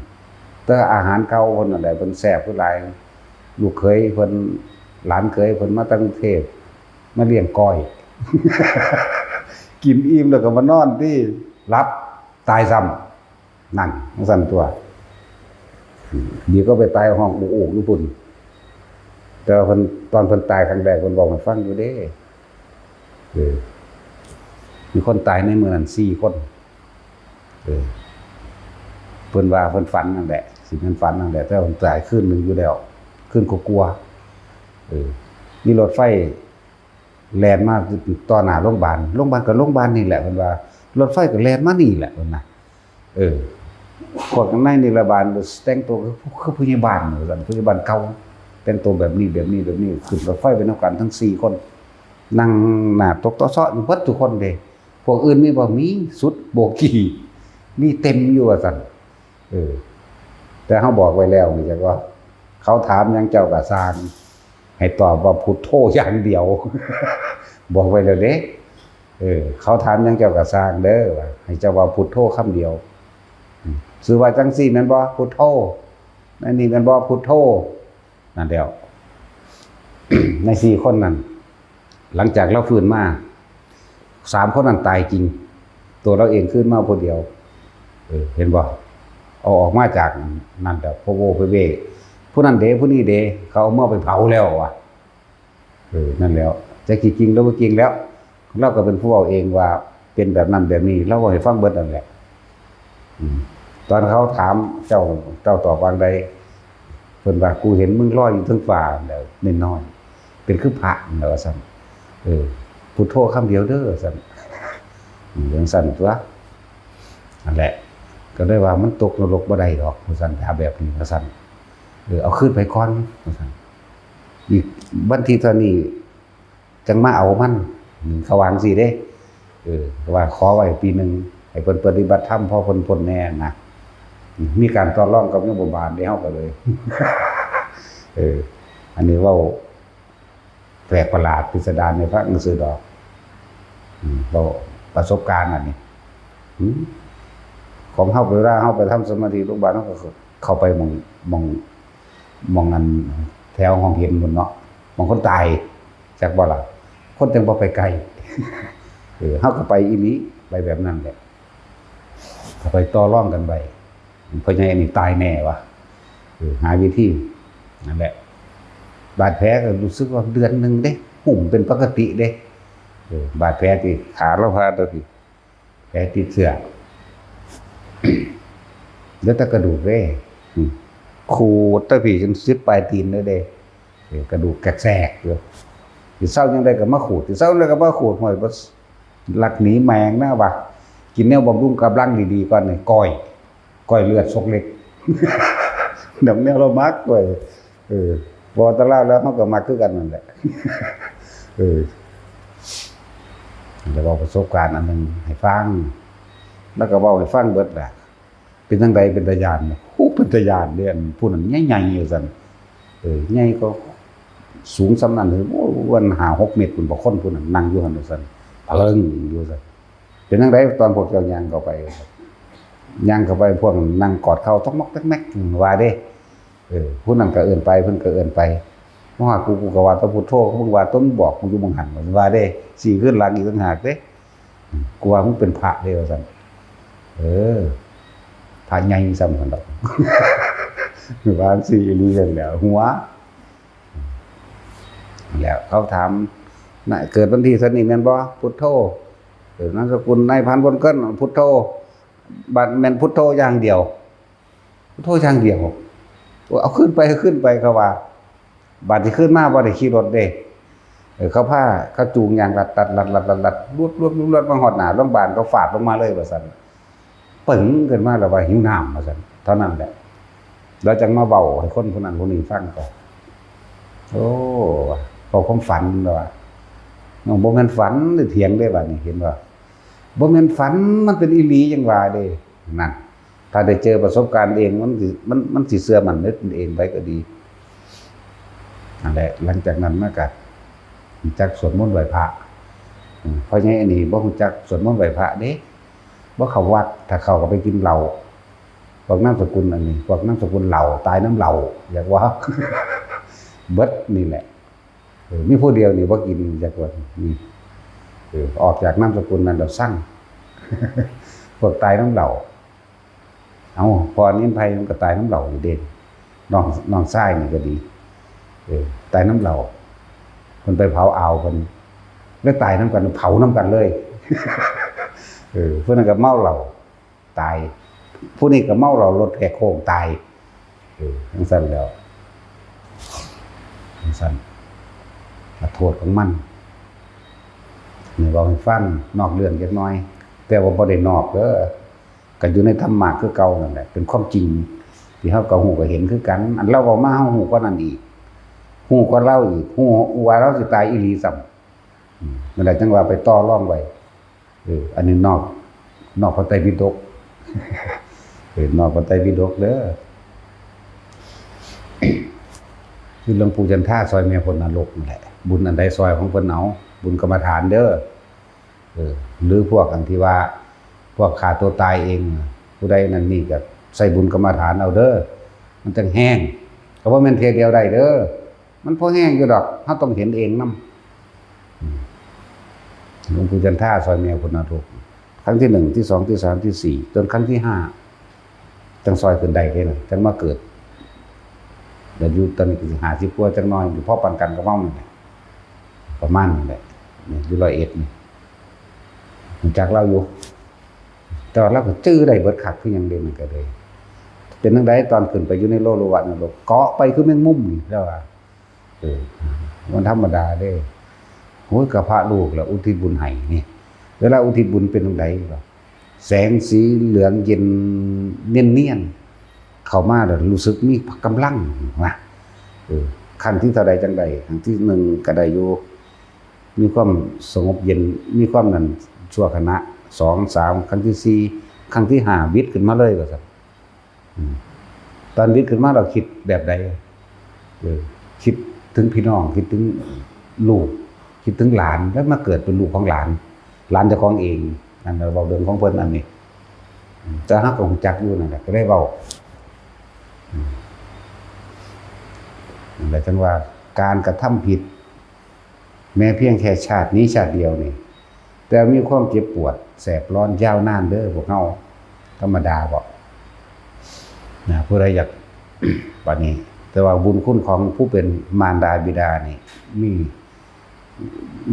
ແຕ່ອາຫານເກົ່າເພິ່ນນັ້ນແຫຼະ ເພິ່ນແຊບຄືຫຼາຍ. ລູກເຂີຍເພິ່ນ ຫຼານເຂີຍເພິ່ນມາແຕ່ກຸງເທບ ມາລ້ຽງກ້ອຍ ກິນອີ່ມແລ້ວກໍມານອນຕິ ຫຼັບ ຕາຍຊ້ຳ. ນັ້ນ ຈັ່ງຊັ້ນຕົວະ ດີກວ່າໄປຕາຍຮ້ອງໂອກໆຢູ່ພຸ້ນ. ແຕ່ວ່າເພິ່ນ ຕອນເພິ່ນຕາຍຄັ້ງແລກ ເພິ່ນເວົ້າໃຫ້ຟັງຢູ່ເດ້. ເອີ ມີຄົນຕາຍໃນມື້ນັ້ນສີ່ຄົນ. ເອີ ເພິ່ນວ່າເພິ່ນຝັນນັ້ນແຫຼະ ຊິແມ່ນຝັນນັ້ນແຫຼະ ແຕ່ວ່າເພິ່ນຕາຍຄືນໜຶ່ງຢູ່ແລ້ວ ຄືນກວ່າໆ. ເອີ ມີລົດໄຟ ແລ່ນມາຕໍ່ໜ້າໂລງບານ, ໂລງບານກໍໂລງບານນີ້ແຫຼະ ເພິ່ນວ່າ, ລົດໄຟກໍແລ່ນມານີ້ແຫຼະ ເພິ່ນນະ. ເອີ ພວກໃນນິລະບານແຕ່ງຕົວຄື ຄືຜູ້ໃຫຍ່ບ້ານວ່າຊັ້ນ, ຜູ້ໃຫຍ່ບ້ານເກົ່າ ແຕ່ງຕົວແບບນີ້ ແບບນີ້ ແບບນີ້, ຂຶ້ນລົດໄຟໄປນຳກັນທັງສີ່ຄົນ, ນັ່ງໜ້າຕົກເຕາະເຊາະຢູ່ເບິດທຸກຄົນເດ້. ພວກອື່ນມີບໍ່? ມີ, ສຸດໂບກີ້ ມີເຕັມຢູ່ວ່າຊັ້ນ. ເອີ ແຕ່ເຮົາບອກໄວ້ແລ້ວນີ້ ຈັກວ່າເຂົາຖາມຫຍັງເຈົ້າກໍຊ່າງ ໃຫ້ຕອບວ່າພຸດໂທຢ່າງດຽວ. ບອກໄວ້ແລ້ວເດ້. ເອີ ເຂົາຖາມຫຍັງເຈົ້າກໍຊ່າງເດີ ວ່າໃຫ້ເຈົ້າເວົ້າພຸດໂທຄຳດຽວ. ອືມ ຊື່ວ່າຈັ່ງຊີ້ແມ່ນບໍ່? ພຸດໂທ. ອັນນີ້ແມ່ນບໍ່? ພຸດໂທ. ນັ້ນແລ້ວ ໃນສີ່ຄົນນັ້ນ ຫຼັງຈາກລາວຟື້ນມາ ສາມຄົນນັ້ນຕາຍຈິງ, ຕົວລາວເອງຄືນມາຜູ້ດຽວ. ເອີ ເຫັນບໍ່? ເອົາອອກມາຈາກນັ້ນແລ້ວ ໂພໂວເພເວ. ຜູ້ນັ້ນເດ ຜູ້ນີ້ເດ ເຂົາເອົາເມືອໄປເຜົາແລ້ວວ່າ. ເອີ ນັ້ນແຫຼະ ຈັກຊິຈິງຫຼືບໍ່ຈິງແລ້ວ. ລາວກໍເປັນຜູ້ເວົ້າເອງວ່າເປັນແບບນັ້ນແບບນີ້, ລາວເວົ້າໃຫ້ຟັງເບິດນັ້ນແຫຼະ. ອືມ ຕອນເຂົາຖາມເຈົ້າ ເຈົ້າຕອບວ່າໃດ? ເພິ່ນວ່າ ກູເຫັນມຶງລອຍຢູ່ເທິງຟ້າແລ້ວ ນ້ອຍໆ ເປັນຄືພະນັ້ນແຫຼະ ວ່າຊັ້ນ. ເອີ ພຸດໂທຄຳດຽວເດີ ວ່າຊັ້ນ. ອືມ ຈັ່ງຊັ້ນຕົວະ. ນັ້ນແຫຼະ ກໍເລີຍວ່າມັນຕົກນະລົກບໍ່ໄດ້ດອກ ວ່າຊັ້ນ, ຖ້າແບບນີ້ ວ່າຊັ້ນ. ເອີ ເອົາຄືນໄປກ່ອນ ວ່າຊັ້ນ. ອີກວັນທີເທົ່ານີ້ ຈັ່ງມາເອົາມັນ ເຂົາວ່າຈັ່ງຊີ້ເດ້. ເອີ ວ່າຂໍໄວ້ປີໜຶ່ງ ໃຫ້ເພິ່ນປະຕິບັດທຳ ພໍເພິ່ນພົ້ນແດ່ນະ. ມີການຕໍ່ລອງກັບໂຍມບາບານເດ້ ເຮົາກໍເລີຍ ເອີ ອັນນີ້ເວົ້າແປກປະຫຼາດພິສະດານໃຫ້ຟັງຊື່ດອກ. ອືມ ເວົ້າປະສົບການອັນນີ້. ອືມ ຂອງເຮົາ ເວລາເຮົາໄປທຳສະມາທິໂລງບານ ເຮົາກໍເຂົ້າໄປໝ່ອງ ໝ່ອງ ໝ່ອງອັນແຖວຫ້ອງເຢັນພຸ້ນເນາະ, ໝ່ອງຄົນຕາຍ. ຈັກບໍ່ລະ ຄົນຈັ່ງບໍ່ໄປໃກ້. ເອີ ເຮົາກໍໄປອີ່ຫຼີ ໄປແບບນັ້ນແຫຼະ, ກໍໄປຕໍ່ລອງກັນໄວ້. ພໍ່ໃຫຍ່ອັນນີ້ຕາຍແນ່ວະ, ເອີ ຫາວິທີ. ນັ້ນແຫຼະ ບາດແຜກໍຮູ້ສຶກວ່າເດືອນໜຶ່ງເດ້ ຫຸ້ມເປັນປົກກະຕິເດ້. ເອີ ບາດແຜທີ່ຂາລາວພາດ ແຜຕິດເຊື້ອ ເຫຼືອແຕ່ກະດູກເດ້. ອືມ ຂູດແຕ່ພີ້ຈົນສຸດປາຍຕີນເລີຍເດ້. ເອີ ກະດູກແກກແຊກຢູ່. ຊິເຊົາຍາມໃດກໍມາຂູດ, ຊິເຊົາຍາມໃດກໍມາຂູດ. ຫ້ວຍ ບໍ່ລັກໜີແມ່ງນະວ່າ, ກິນແນວບຳລຸງກຳລັງດີໆກ່ອນນີ້. ກ້ອຍ ກ້ອຍເລືອດຊອກເລັກ ແນວ ແນວລາວມັກ. ໂອ້ຍ ເອີ ເວົ້າແຕ່ລາວແລ້ວ ເຮົາກໍມັກຄືກັນນັ້ນແຫຼະ. ເອີ ແລ້ວເວົ້າປະສົບການອັນໜຶ່ງໃຫ້ຟັງ, ແລ້ວກໍເວົ້າໃຫ້ຟັງເບິດແຫຼະ. ເປັນຈັ່ງໃດ? ເປັນຕາຢ້ານ. ໂອ້ ເປັນຕາຢ້ານເດ້, ອັນຜູ້ນັ້ນໃຫຍ່ໆ ວ່າຊັ້ນ. ເອີ ໃຫຍ່ກວ່າ, ສູງສ່ຳນັ້ນເລີຍ. ໂອ້ ມັນຫ້າຫົກເມັດພຸ້ນບໍ ຄົນຜູ້ນັ້ນ ນັ່ງຢູ່ຫັ້ນ ວ່າຊັ້ນ. ພະເລິ້ງຢູ່ ວ່າຊັ້ນ. ເປັນຈັ່ງໃດຕອນພວກເຈົ້າຍ່າງເຂົ້າໄປ? ຍ່າງເຂົ້າໄປ ພວກນັ້ນນັ່ງກອດເຂົ່າ ຕອກມອກແຕກແມັກ ວ່າເດ້. ເອີ ຜູ້ນັ້ນກໍເອີ້ນໄປ ເພິ່ນກໍເອີ້ນໄປ. ມາຫາກູ ກູກໍວ່າແຕ່ພຸດໂທ, ມຶງວ່າຕົວ ມຶງບອກກູຢູ່ໝ່ອງຫັ້ນ ວ່າເດ້. ສີ່ຄືນຫຼັງອີກຕ່າງຫາກເດ້. ກູວ່າມຶງເປັນພະເດ້ ວ່າຊັ້ນ. ເອີ ພະໃຫຍ່ຊ້ຳຊັ້ນດອກ. ວ່າຊີ້ອີ່ຫຼີ. ຊັ້ນແລ້ວ ຫົວ ແລ້ວເຂົາຖາມ, ນະ ເກີດວັນທີເທົ່ານີ້ແມ່ນບໍ່? ພຸດໂທ. ເອີ ນາມສະກຸນນາຍພັນ ບົນເກີນ ພຸດໂທ. ບາດແມ່ນພຸດໂທຢ່າງດຽວ, ພຸດໂທຢ່າງດຽວ. ເອົາຄືນໄປ ຄືນໄປ ເຂົາວ່າ. ບາດທີ່ຄືນມາບໍ່ໄດ້ຂີ່ລົດເດ້. ເອີ ເຂົາພາ ເຂົາຈູງຍ່າງລັດໆ ລັດໆ ລັດໆ ລວດໆ ມາຮອດໜ້າໂລງບານ ເຂົາຟາດລົງມາເລີຍ ວ່າຊັ້ນ. ປຶ້ງຂຶ້ນມາແລ້ວວ່າຫິວນ້ຳ ວ່າຊັ້ນ. ເທົ່ານັ້ນແຫຼະ ລາວຈັ່ງມາເວົ້າໃຫ້ຄົນຜູ້ນັ້ນຜູ້ນີ້ຟັງກໍ, ໂອ້ ເວົ້າຄວາມຝັນແລ້ວວ່າ, ບໍ່ແມ່ນຝັນ ໄດ້ຖຽງເດ້. ບາດນີ້ເຫັນບໍ່? ບໍ່ແມ່ນຝັນ, ມັນເປັນອີ່ຫຼີຈັ່ງວ່າເດ້. ນັ້ນ ຖ້າໄດ້ເຈີປະສົບການເອງ ມັນຊິ ມັນ ມັນຊິເຊື່ອໝັ້ນໃນຕົນເອງໄປກໍດີ. ນັ້ນແຫຼະ ຫຼັງຈາກນັ້ນມາກະຮູ້ຈັກສວດມົນໄຫວ້ພະ. ອືມ ພໍ່ໃຫຍ່ອັນນີ້ບໍ່ຮູ້ຈັກສວດມົນໄຫວ້ພະເດ້, ບໍ່ເຂົ້າວັດ, ຖ້າເຂົ້າກໍໄປກິນເຫຼົ້າ. ພວກນາມສະກຸນອັນນີ້ ພວກນາມສະກຸນເຫຼົ້າ ຕາຍນຳເຫຼົ້າ ຢາກວ່າ ເບິດນີ້ແຫຼະ. ເອີ ມີຜູ້ດຽວນີ້ບໍ່ກິນຈັກວັນນີ້. ເອີ ອອກຈາກນາມສະກຸນນັ້ນແລ້ວຊັງ ພວກຕາຍນຳເຫຼົ້າ. ເອົ້າ ພໍ່ນິນໄພມັນກໍຕາຍນຳເຫຼົ້າຢູ່ເດ້, ນ້ອງ ນ້ອງຊາຍນີ້ກໍດີ. ເອີ ຕາຍນຳເຫຼົ້າ, ເພິ່ນໄປເຜົາອ່າວເພິ່ນ ແລ້ວຕາຍນຳກັນ ເຜົານຳກັນເລີຍ. ເອີ ຜູ້ນັ້ນກໍເມົາເຫຼົ້າ ຕາຍ, ຜູ້ນີ້ກໍເມົາເຫຼົ້າລົດແຫກໂຄ້ງຕາຍ. ເອີ ຈັ່ງຊັ້ນແລ້ວ ຈັ່ງຊັ້ນ ກະໂທດຂອງມັນ. ນີ້ເວົ້າໃຫ້ຟັງ ນອກເລື່ອງຈັກໜ່ອຍ ແຕ່ວ່າບໍ່ໄດ້ນອກເດີ ກໍຢູ່ໃນທຳມະຄືເກົ່ານັ້ນແຫຼະ ເປັນຄວາມຈິງທີ່ເຮົາກໍຮູ້ກໍເຫັນຄືກັນ. ອັນລາວເວົ້າມາ ເຮົາຮູ້ກວ່ານັ້ນອີກ ຮູ້ກວ່າລາວອີກ ຮູ້ວ່າລາວຊິຕາຍອີ່ຫຼີຊ້ຳ. ອືມ ນັ້ນແຫຼະ ຈັ່ງວ່າໄປຕໍ່ລອງໄວ້. ເອີ ອັນນີ້ນອກ ນອກພະໄຕປິດົກ ເອີ ນອກພະໄຕປິດົກເດີ. ຄືຫຼວງປູ່ຈັນທາຊ່ອຍແມ່ພົ້ນນະລົກນັ້ນແຫຼະ ບຸນອັນໃດຊ່ອຍຂອງເພິ່ນເອົາ ບຸນກຳມະຖານເດີ. ເອີ ຫຼືພວກອັນທີ່ວ່າ ພວກຂ້າຕົວຕາຍເອງ ຜູ້ໃດນັ້ນນີ້ກໍໃຊ້ບຸນກຳມະຖານເອົາເດີ ມັນຈັ່ງແຮງ. ກໍບໍ່ແມ່ນເທື່ອດຽວໄດ້ເດີ ມັນພໍແຮງຢູ່ດອກ ເຮົາຕ້ອງເຫັນເອງນຳ. ອືມ ຫຼວງປູ່ຈັນທາຊ່ອຍແມ່ພົ້ນນະທຸກ ຄັ້ງທີໜຶ່ງ ທີສອງ ທີສາມ ທີສີ່ ຈົນຄັ້ງທີຫ້າ ຈັ່ງຊ່ອຍຂຶ້ນໄດ້ເດ້ນະ ຈັ່ງມາເກີດ. ແລ້ວຢູ່ຕອນນີ້ກໍຊິຫ້າສິບກວ່າຈັກໜ່ອຍ ຢູ່ພໍປານກັນກັບເຮົານີ້ແຫຼະ ປະມານນີ້ແຫຼະ ນີ້ຢູ່ຮ້ອຍເອັດນີ້ ຮູ້ຈັກລາວຢູ່ ແຕ່ວ່າລາວກໍຈື່ໄດ້ເບິດຄັກຄືຫຍັງເດ ມັນກໍເລີຍ ເປັນຈັ່ງໃດຕອນຂຶ້ນໄປຢູ່ໃນໂລໂລວະນະລົກ ເກາະໄປຄືແມງມຸມນີ້ ລາວວ່າ. ເອີ ມັນທຳມະດາເດ້ ໂອ້ຍ ກໍພະລູກລະອຸທິດບຸນໃຫ້ນີ້ ເວລາອຸທິດບຸນເປັນຈັ່ງໃດ ແສງສີເຫຼືອງເຢັນນຽນໆ ເຂົ້າມາແລ້ວຮູ້ສຶກມີກຳລັງນະ. ເອີ ຄັ້ງທີເທົ່າໃດຈັ່ງໃດ ຄັ້ງທີໜຶ່ງກໍໄດ້ຢູ່ ມີຄວາມສະຫງົບເຢັນ ມີຄວາມນັ້ນຊົ່ວຂະນະ ສອງ ສາມ ຄັ້ງທີສີ່ ຄັ້ງທີຫ້າ ຫວິດຂຶ້ນມາເລີຍວ່າຊັ້ນ. ອືມ ຕອນຫວິດຂຶ້ນມາ ເຮົາຄິດແບບໃດ? ເອີ ຄິດເຖິງພີ່ນ້ອງ ຄິດເຖິງລູກ ຄິດເຖິງຫຼານ ແລ້ວມາເກີດເປັນລູກຂອງຫຼານ ຫຼານເຈົ້າຂອງເອງ. ອັນນັ້ນເວົ້າເລື່ອງຂອງເພິ່ນອັນນີ້ ອືມ ແຕ່ເຮົາກໍຮູ້ຈັກຢູ່ນັ້ນແຫຼະ ກໍໄດ້ເວົ້າ. ອືມ ນັ້ນແຫຼະ ຈັ່ງວ່າການກະທຳຜິດ ແມ້ພຽງແຄ່ຊາດນີ້ຊາດດຽວນີ້ ແຕ່ມີຄວາມເຈັບປວດແສບຮ້ອນຍາວນານເດີພວກເຮົາ ທຳມະດາເບາະນະ ຜູ້ໃດຢາກ ບາດນີ້ ແຕ່ວ່າບຸນຄຸນຂອງຜູ້ເປັນມານດາບິດານີ້ ມີ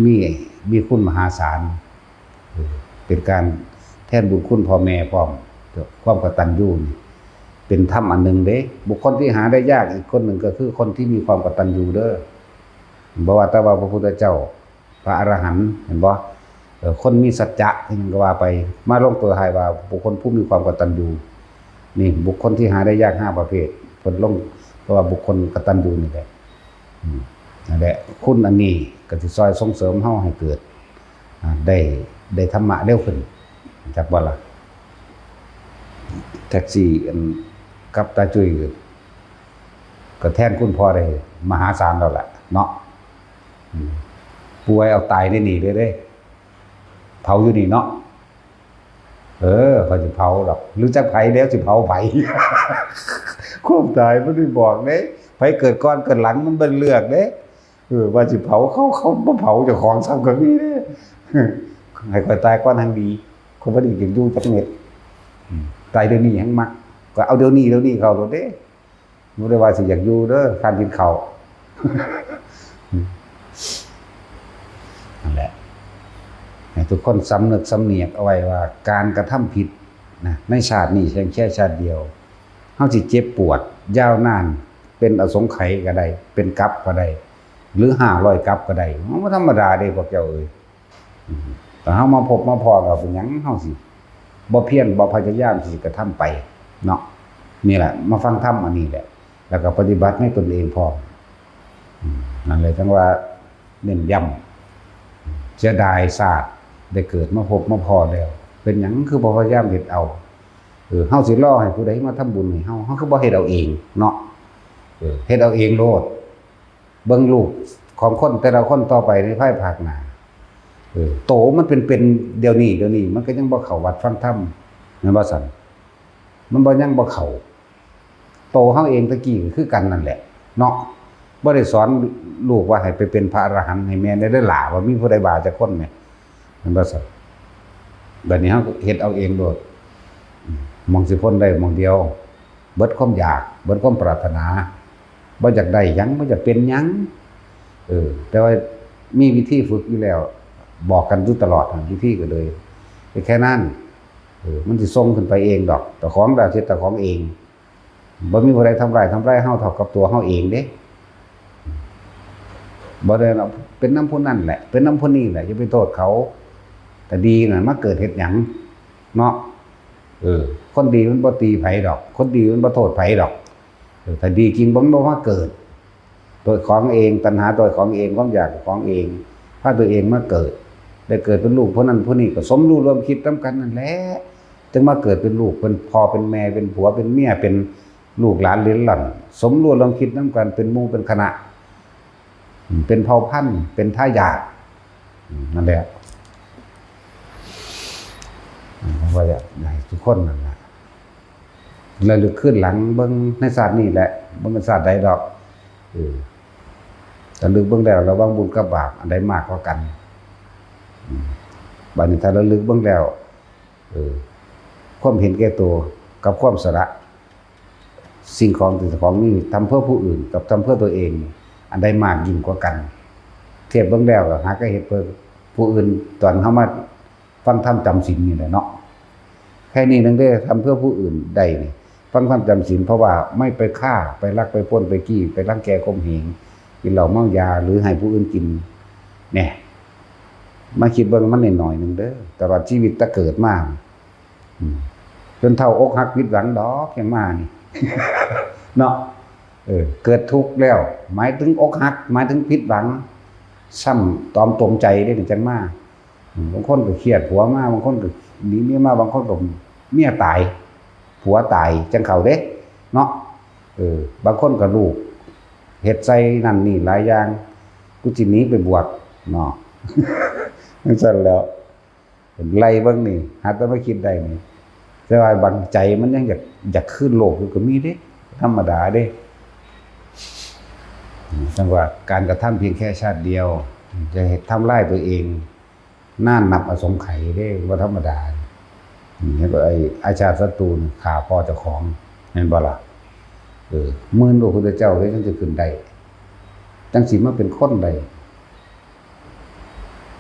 ມີ ມີຄຸນມະຫາສານ ເປັນການແທນບຸນຄຸນພໍ່ແມ່ພ້ອມ ຄວາມກະຕັນຍູນີ້ ເປັນທຳອັນໜຶ່ງເດ້. ບຸກຄົນທີ່ຫາໄດ້ຍາກອີກຄົນໜຶ່ງ ກໍຄືຄົນທີ່ມີຄວາມກະຕັນຍູເດີ. ບໍ່ວ່າແຕ່ວ່າພະພຸດທະເຈົ້າ ພະອະລະຫັນ ເຫັນບໍ່? ເອີ ຄົນມີສັດຈະ ອີ່ຫຍັງກໍວ່າໄປ ມາລົງຕົວທ້າຍວ່າບຸກຄົນຜູ້ມີຄວາມກະຕັນຍູ. ນີ້ບຸກຄົນທີ່ຫາໄດ້ຍາກຫ້າປະເພດ ເພິ່ນລົງ ເພາະວ່າບຸກຄົນກະຕັນຍູນີ້ແຫຼະ. ອືມ ນັ້ນແຫຼະ ຄຸນອັນນີ້ກໍຊິຊ່ອຍສົ່ງເສີມເຮົາໃຫ້ເກີດ ອາ ໄດ້ ໄດ້ທຳມະເລັວຂຶ້ນ ຈັກບໍ່ລະ? ແທັກຊີ ອັນ ກັບຕາຈຸ້ຍ ກໍແທນຄຸນພໍ່ໄດ້ມະຫາສານແລ້ວລະເນາະ. ອືມ ປ່ວຍເອົາຕາຍໃນນີ້ເລີຍເດ້ ເຜົາຢູ່ນີ້ເນາະ. ເອີ ເຂົາຊິເຜົາດອກ ຫຼືຈັກໃຜແລ້ວຊິເຜົາໃຜ. ຄວາມຕາຍບໍ່ໄດ້ບອກເດ້ ໃຜເກີດກ່ອນເກີດຫຼັງມັນບໍ່ເລືອກເດ້. ເອີ ວ່າຊິເຜົາເຂົາ ເຂົາບໍ່ເຜົາເຈົ້າຂອງຊ້ຳກໍມີເດ້. ໃຫ້ຂ້ອຍຕາຍກ່ອນຫັ້ນດີ ຂ້ອຍບໍ່ໄດ້ຢາກຢູ່ຈັກເມັດ. ອືມ ຕາຍດຽວນີ້ແຮ່ງມັກ ກໍເອົາດຽວນີ້ ດຽວນີ້ເຂົ້າໂລດເດ້. ບໍ່ໄດ້ວ່າຊິຢາກຢູ່ເດີ ຄານກິນເຂົ້າ. ນັ້ນແຫຼະ ໃຫ້ທຸກຄົນສຳນຶກສຳນຽກເອົາໄວ້ວ່າ ການກະທຳຜິດນະ ໃນຊາດນີ້ພຽງແຄ່ຊາດດຽວ ເຮົາຊິເຈັບປວດຍາວນານ ເປັນອະສົງໄຂກໍໄດ້ ເປັນກັບກໍໄດ້ ຫຼືຫ້າຮ້ອຍກັບກໍໄດ້ ມັນບໍ່ທຳມະດາເດ້ພວກເຈົ້າເອີຍ. ອືມ ຖ້າເຮົາມາພົບມາພໍ້ແລ້ວ ເປັນຫຍັງເຮົາຊິບໍ່ພຽນ ບໍ່ພະຍາຍາມທີ່ຈະກະທຳໄປເນາະ? ນີ້ແຫຼະ ມາຟັງທຳອັນນີ້ແຫຼະ ແລ້ວກໍປະຕິບັດໃນຕົນເອງພ້ອມ. ອືມ ນັ້ນແຫຼະ ຈັ່ງວ່າເນັ້ນຢ້ຳ ເສຍດາຍຊາດໄດ້ເກີດມາພົບມາພໍ້ແລ້ວ ເປັນຫຍັງຄືບໍ່ພະຍາຍາມເຮັດເອົາ? ເອີ ເຮົາຊິລໍໃຫ້ຜູ້ໃດມາທຳບຸນໃຫ້ເຮົາ ເຮົາຄືບໍ່ເຮັດເອົາເອງເນາະ? ເອີ ເຮັດເອົາເອງໂລດ. ເບິ່ງລູກຂອງຄົນແຕ່ລະຄົນຕໍ່ໄປໃນພາຍພາກໜ້າ ເອີ ໂຕມັນເປັນໆ ດຽວນີ້ ດຽວນີ້ມັນກໍຍັງບໍ່ເຂົ້າວັດຟັງທຳ ແມ່ນບໍ່ຊັ້ນ? ມັນບໍ່ ຍັງບໍ່ເຂົ້າ. ໂຕເຮົາເອງແຕ່ກີ້ກໍຄືກັນນັ້ນແຫຼະເນາະ ບໍ່ໄດ້ສອນລູກວ່າໃຫ້ໄປເປັນພະອະລະຫັນໃຫ້ແມ່ແດ່ເດີຫຼ້າ ວ່າມີຜູ້ໃດວ່າຈັກຄົນແໝ ແມ່ນບໍ່ຊັ້ນ? ບັດນີ້ເຮົາເຮັດເອົາເອງໂລດ ໝ່ອງຊິພົ້ນໄດ້ໝ່ອງດຽວ ເບິດຄວາມຢາກ ເບິດຄວາມປາດຖະໜາ ບໍ່ຢາກໄດ້ຫຍັງ ບໍ່ຢາກເປັນຫຍັງ. ເອີ ແຕ່ວ່າມີວິທີຝຶກຢູ່ແລ້ວ ບອກກັນຢູ່ຕະຫຼອດ ວິທີກໍເລີຍ ເຮັດແຄ່ນັ້ນ. ເອີ ມັນຊິສົ່ງຂຶ້ນໄປເອງດອກ ເຈົ້າຂອງໄດ້ເຮັດເຈົ້າຂອງເອງ ບໍ່ມີຜູ້ໃດທຳຮ້າຍ ທຳຮ້າຍເຮົາເທົ່າກັບຕົວເຮົາເອງເດ້. ບໍ່ໄດ້ເນາະ ເປັນນຳຜູ້ນັ້ນແຫຼະ ເປັນນຳຜູ້ນີ້ແຫຼະ ຢ່າໄປໂທດເຂົາ. ແຕ່ດີນັ້ນມາເກີດເຮັດຫຍັງເນາະ? ເອີ ຄົນດີມັນບໍ່ຕີໃຜດອກ ຄົນດີມັນບໍ່ໂທດໃຜດອກ. ເອີ ຖ້າດີຈິງມັນບໍ່ມາເກີດ ໂຕຂອງເອງ ຕັນຫາໂຕຂອງເອງ ຄວາມຢາກຂອງເອງ ພາໂຕເອງມາເກີດ ໄດ້ເກີດເປັນລູກຜູ້ນັ້ນຜູ້ນີ້ ກໍສົມຮູ້ຮ່ວມຄິດນຳກັນນັ້ນແຫຼະ ຈຶ່ງມາເກີດເປັນລູກ ເປັນພໍ່ເປັນແມ່ ເປັນຜົວເປັນເມຍ ເປັນລູກຫຼານເລັດລ່ອນ ສົມຮູ້ຮ່ວມຄິດນຳກັນ ເປັນໝູ່ເປັນຄະນະ ເປັນເຜົ່າພັນ ເປັນທາຍາດ ນັ້ນແຫຼະ. ເພາະວ່າຢາກໃຫ້ທຸກຄົນນັ້ນລະ ລະລຶກຄືນຫຼັງເບິ່ງໃນຊາດນີ້ແຫຼະ ບໍ່ແມ່ນຊາດໃດດອກ. ເອີ ລະລຶກເບິ່ງແລ້ວ ລະຫວ່າງບຸນກັບບາບ ອັນໃດມາກກວ່າກັນ? ບາດນີ້ຖ້າລະລຶກເບິ່ງແລ້ວ ເອີ ຄວາມເຫັນແກ່ໂຕກັບຄວາມສະຫຼະ ສິ່ງຂອງທີ່ເຈົ້າຂອງມີ ທຳເພື່ອຜູ້ອື່ນກັບທຳເພື່ອຕົວເອງ ອັນໃດມາກຍິ່ງກວ່າກັນ? ທຽບເບິ່ງແລ້ວ ຫາກະເຮັດເພື່ອຜູ້ອື່ນ ຕອນເຮົາມາຟັງທຳຈຳສິນນີ້ແຫຼະເນາະ. ແຄ່ນີ້ໜຶ່ງເດ້ ທຳເພື່ອຜູ້ອື່ນໄດ້ນີ້ ຟັງທຳຈຳສິນ ເພາະວ່າໄມ່ໄປຂ້າ ໄປລັກ ໄປປ້ນ ໄປຈີ້ ໄປລັງແກຂົ່ມເຫງ ກິນເຫຼົ້າເມົາຢາ ຫຼື ໃຫ້ຜູ້ອື່ນກິນ ແນ່ ມາຄິດເບິ່ງ ມັນໜ້ອຍໆໜຶ່ງເດີ ຕະຫຼອດຊີວິດຕະເກີດມາ ອືມ ຈົນເຖົ້າອົກຫັກຜິດຫວັງດອກ ຍັງມານີ້ ເນາະ. ເອີ ເກີດທຸກແລ້ວ ໝາຍເຖິງອົກຫັກ ໝາຍເຖິງຜິດຫວັງ ຊ້ຳຕອມຕົງໃຈເດ້ ຈັ່ງມາ. ອືມ ບາງຄົນກໍຄຽດຜົວມາ ບາງຄົນກໍໜີເມຍມາ ບາງຄົນກໍເມຍຕາຍ ຜົວຕາຍ ຈັ່ງເຂົ້າເດ້ເນາະ. ເອີ ບາງຄົນກໍລູກເຮັດໃສ່ນັ້ນນີ້ຫຼາຍຢ່າງ ກູຊິໜີໄປບວດເນາະ ຈັ່ງຊັ້ນແຫຼ້ວ. ໄລ່ເບິ່ງນີ້ ຫາແຕ່ມາຄິດໄດ້ນີ້ ແຕ່ວ່າບາງໃຈມັນຍັງຢາກ ຢາກຄືນໂລກຢູ່ກໍມີເດ້ ທຳມະດາເດ້. ຈັ່ງວ່າການກະທຳພຽງແຄ່ຊາດດຽວ ຈະເຮັດທຳລາຍຕົວເອງນານນັບອະສົງໄຂເດ້ ບໍ່ທຳມະດາ. ອືມ ເຫັນບໍ່ ໄອ້ອາຊາດສັດຕູນີ້ຂ້າພໍ່ເຈົ້າຂອງ ແມ່ນບໍ່ລະ? ເອີ ໝື່ນພະພຸດທະເຈົ້າເດ້ ຈັ່ງຊິຂຶ້ນໄດ້ ຈັ່ງຊິມາເປັນຄົນໄດ້.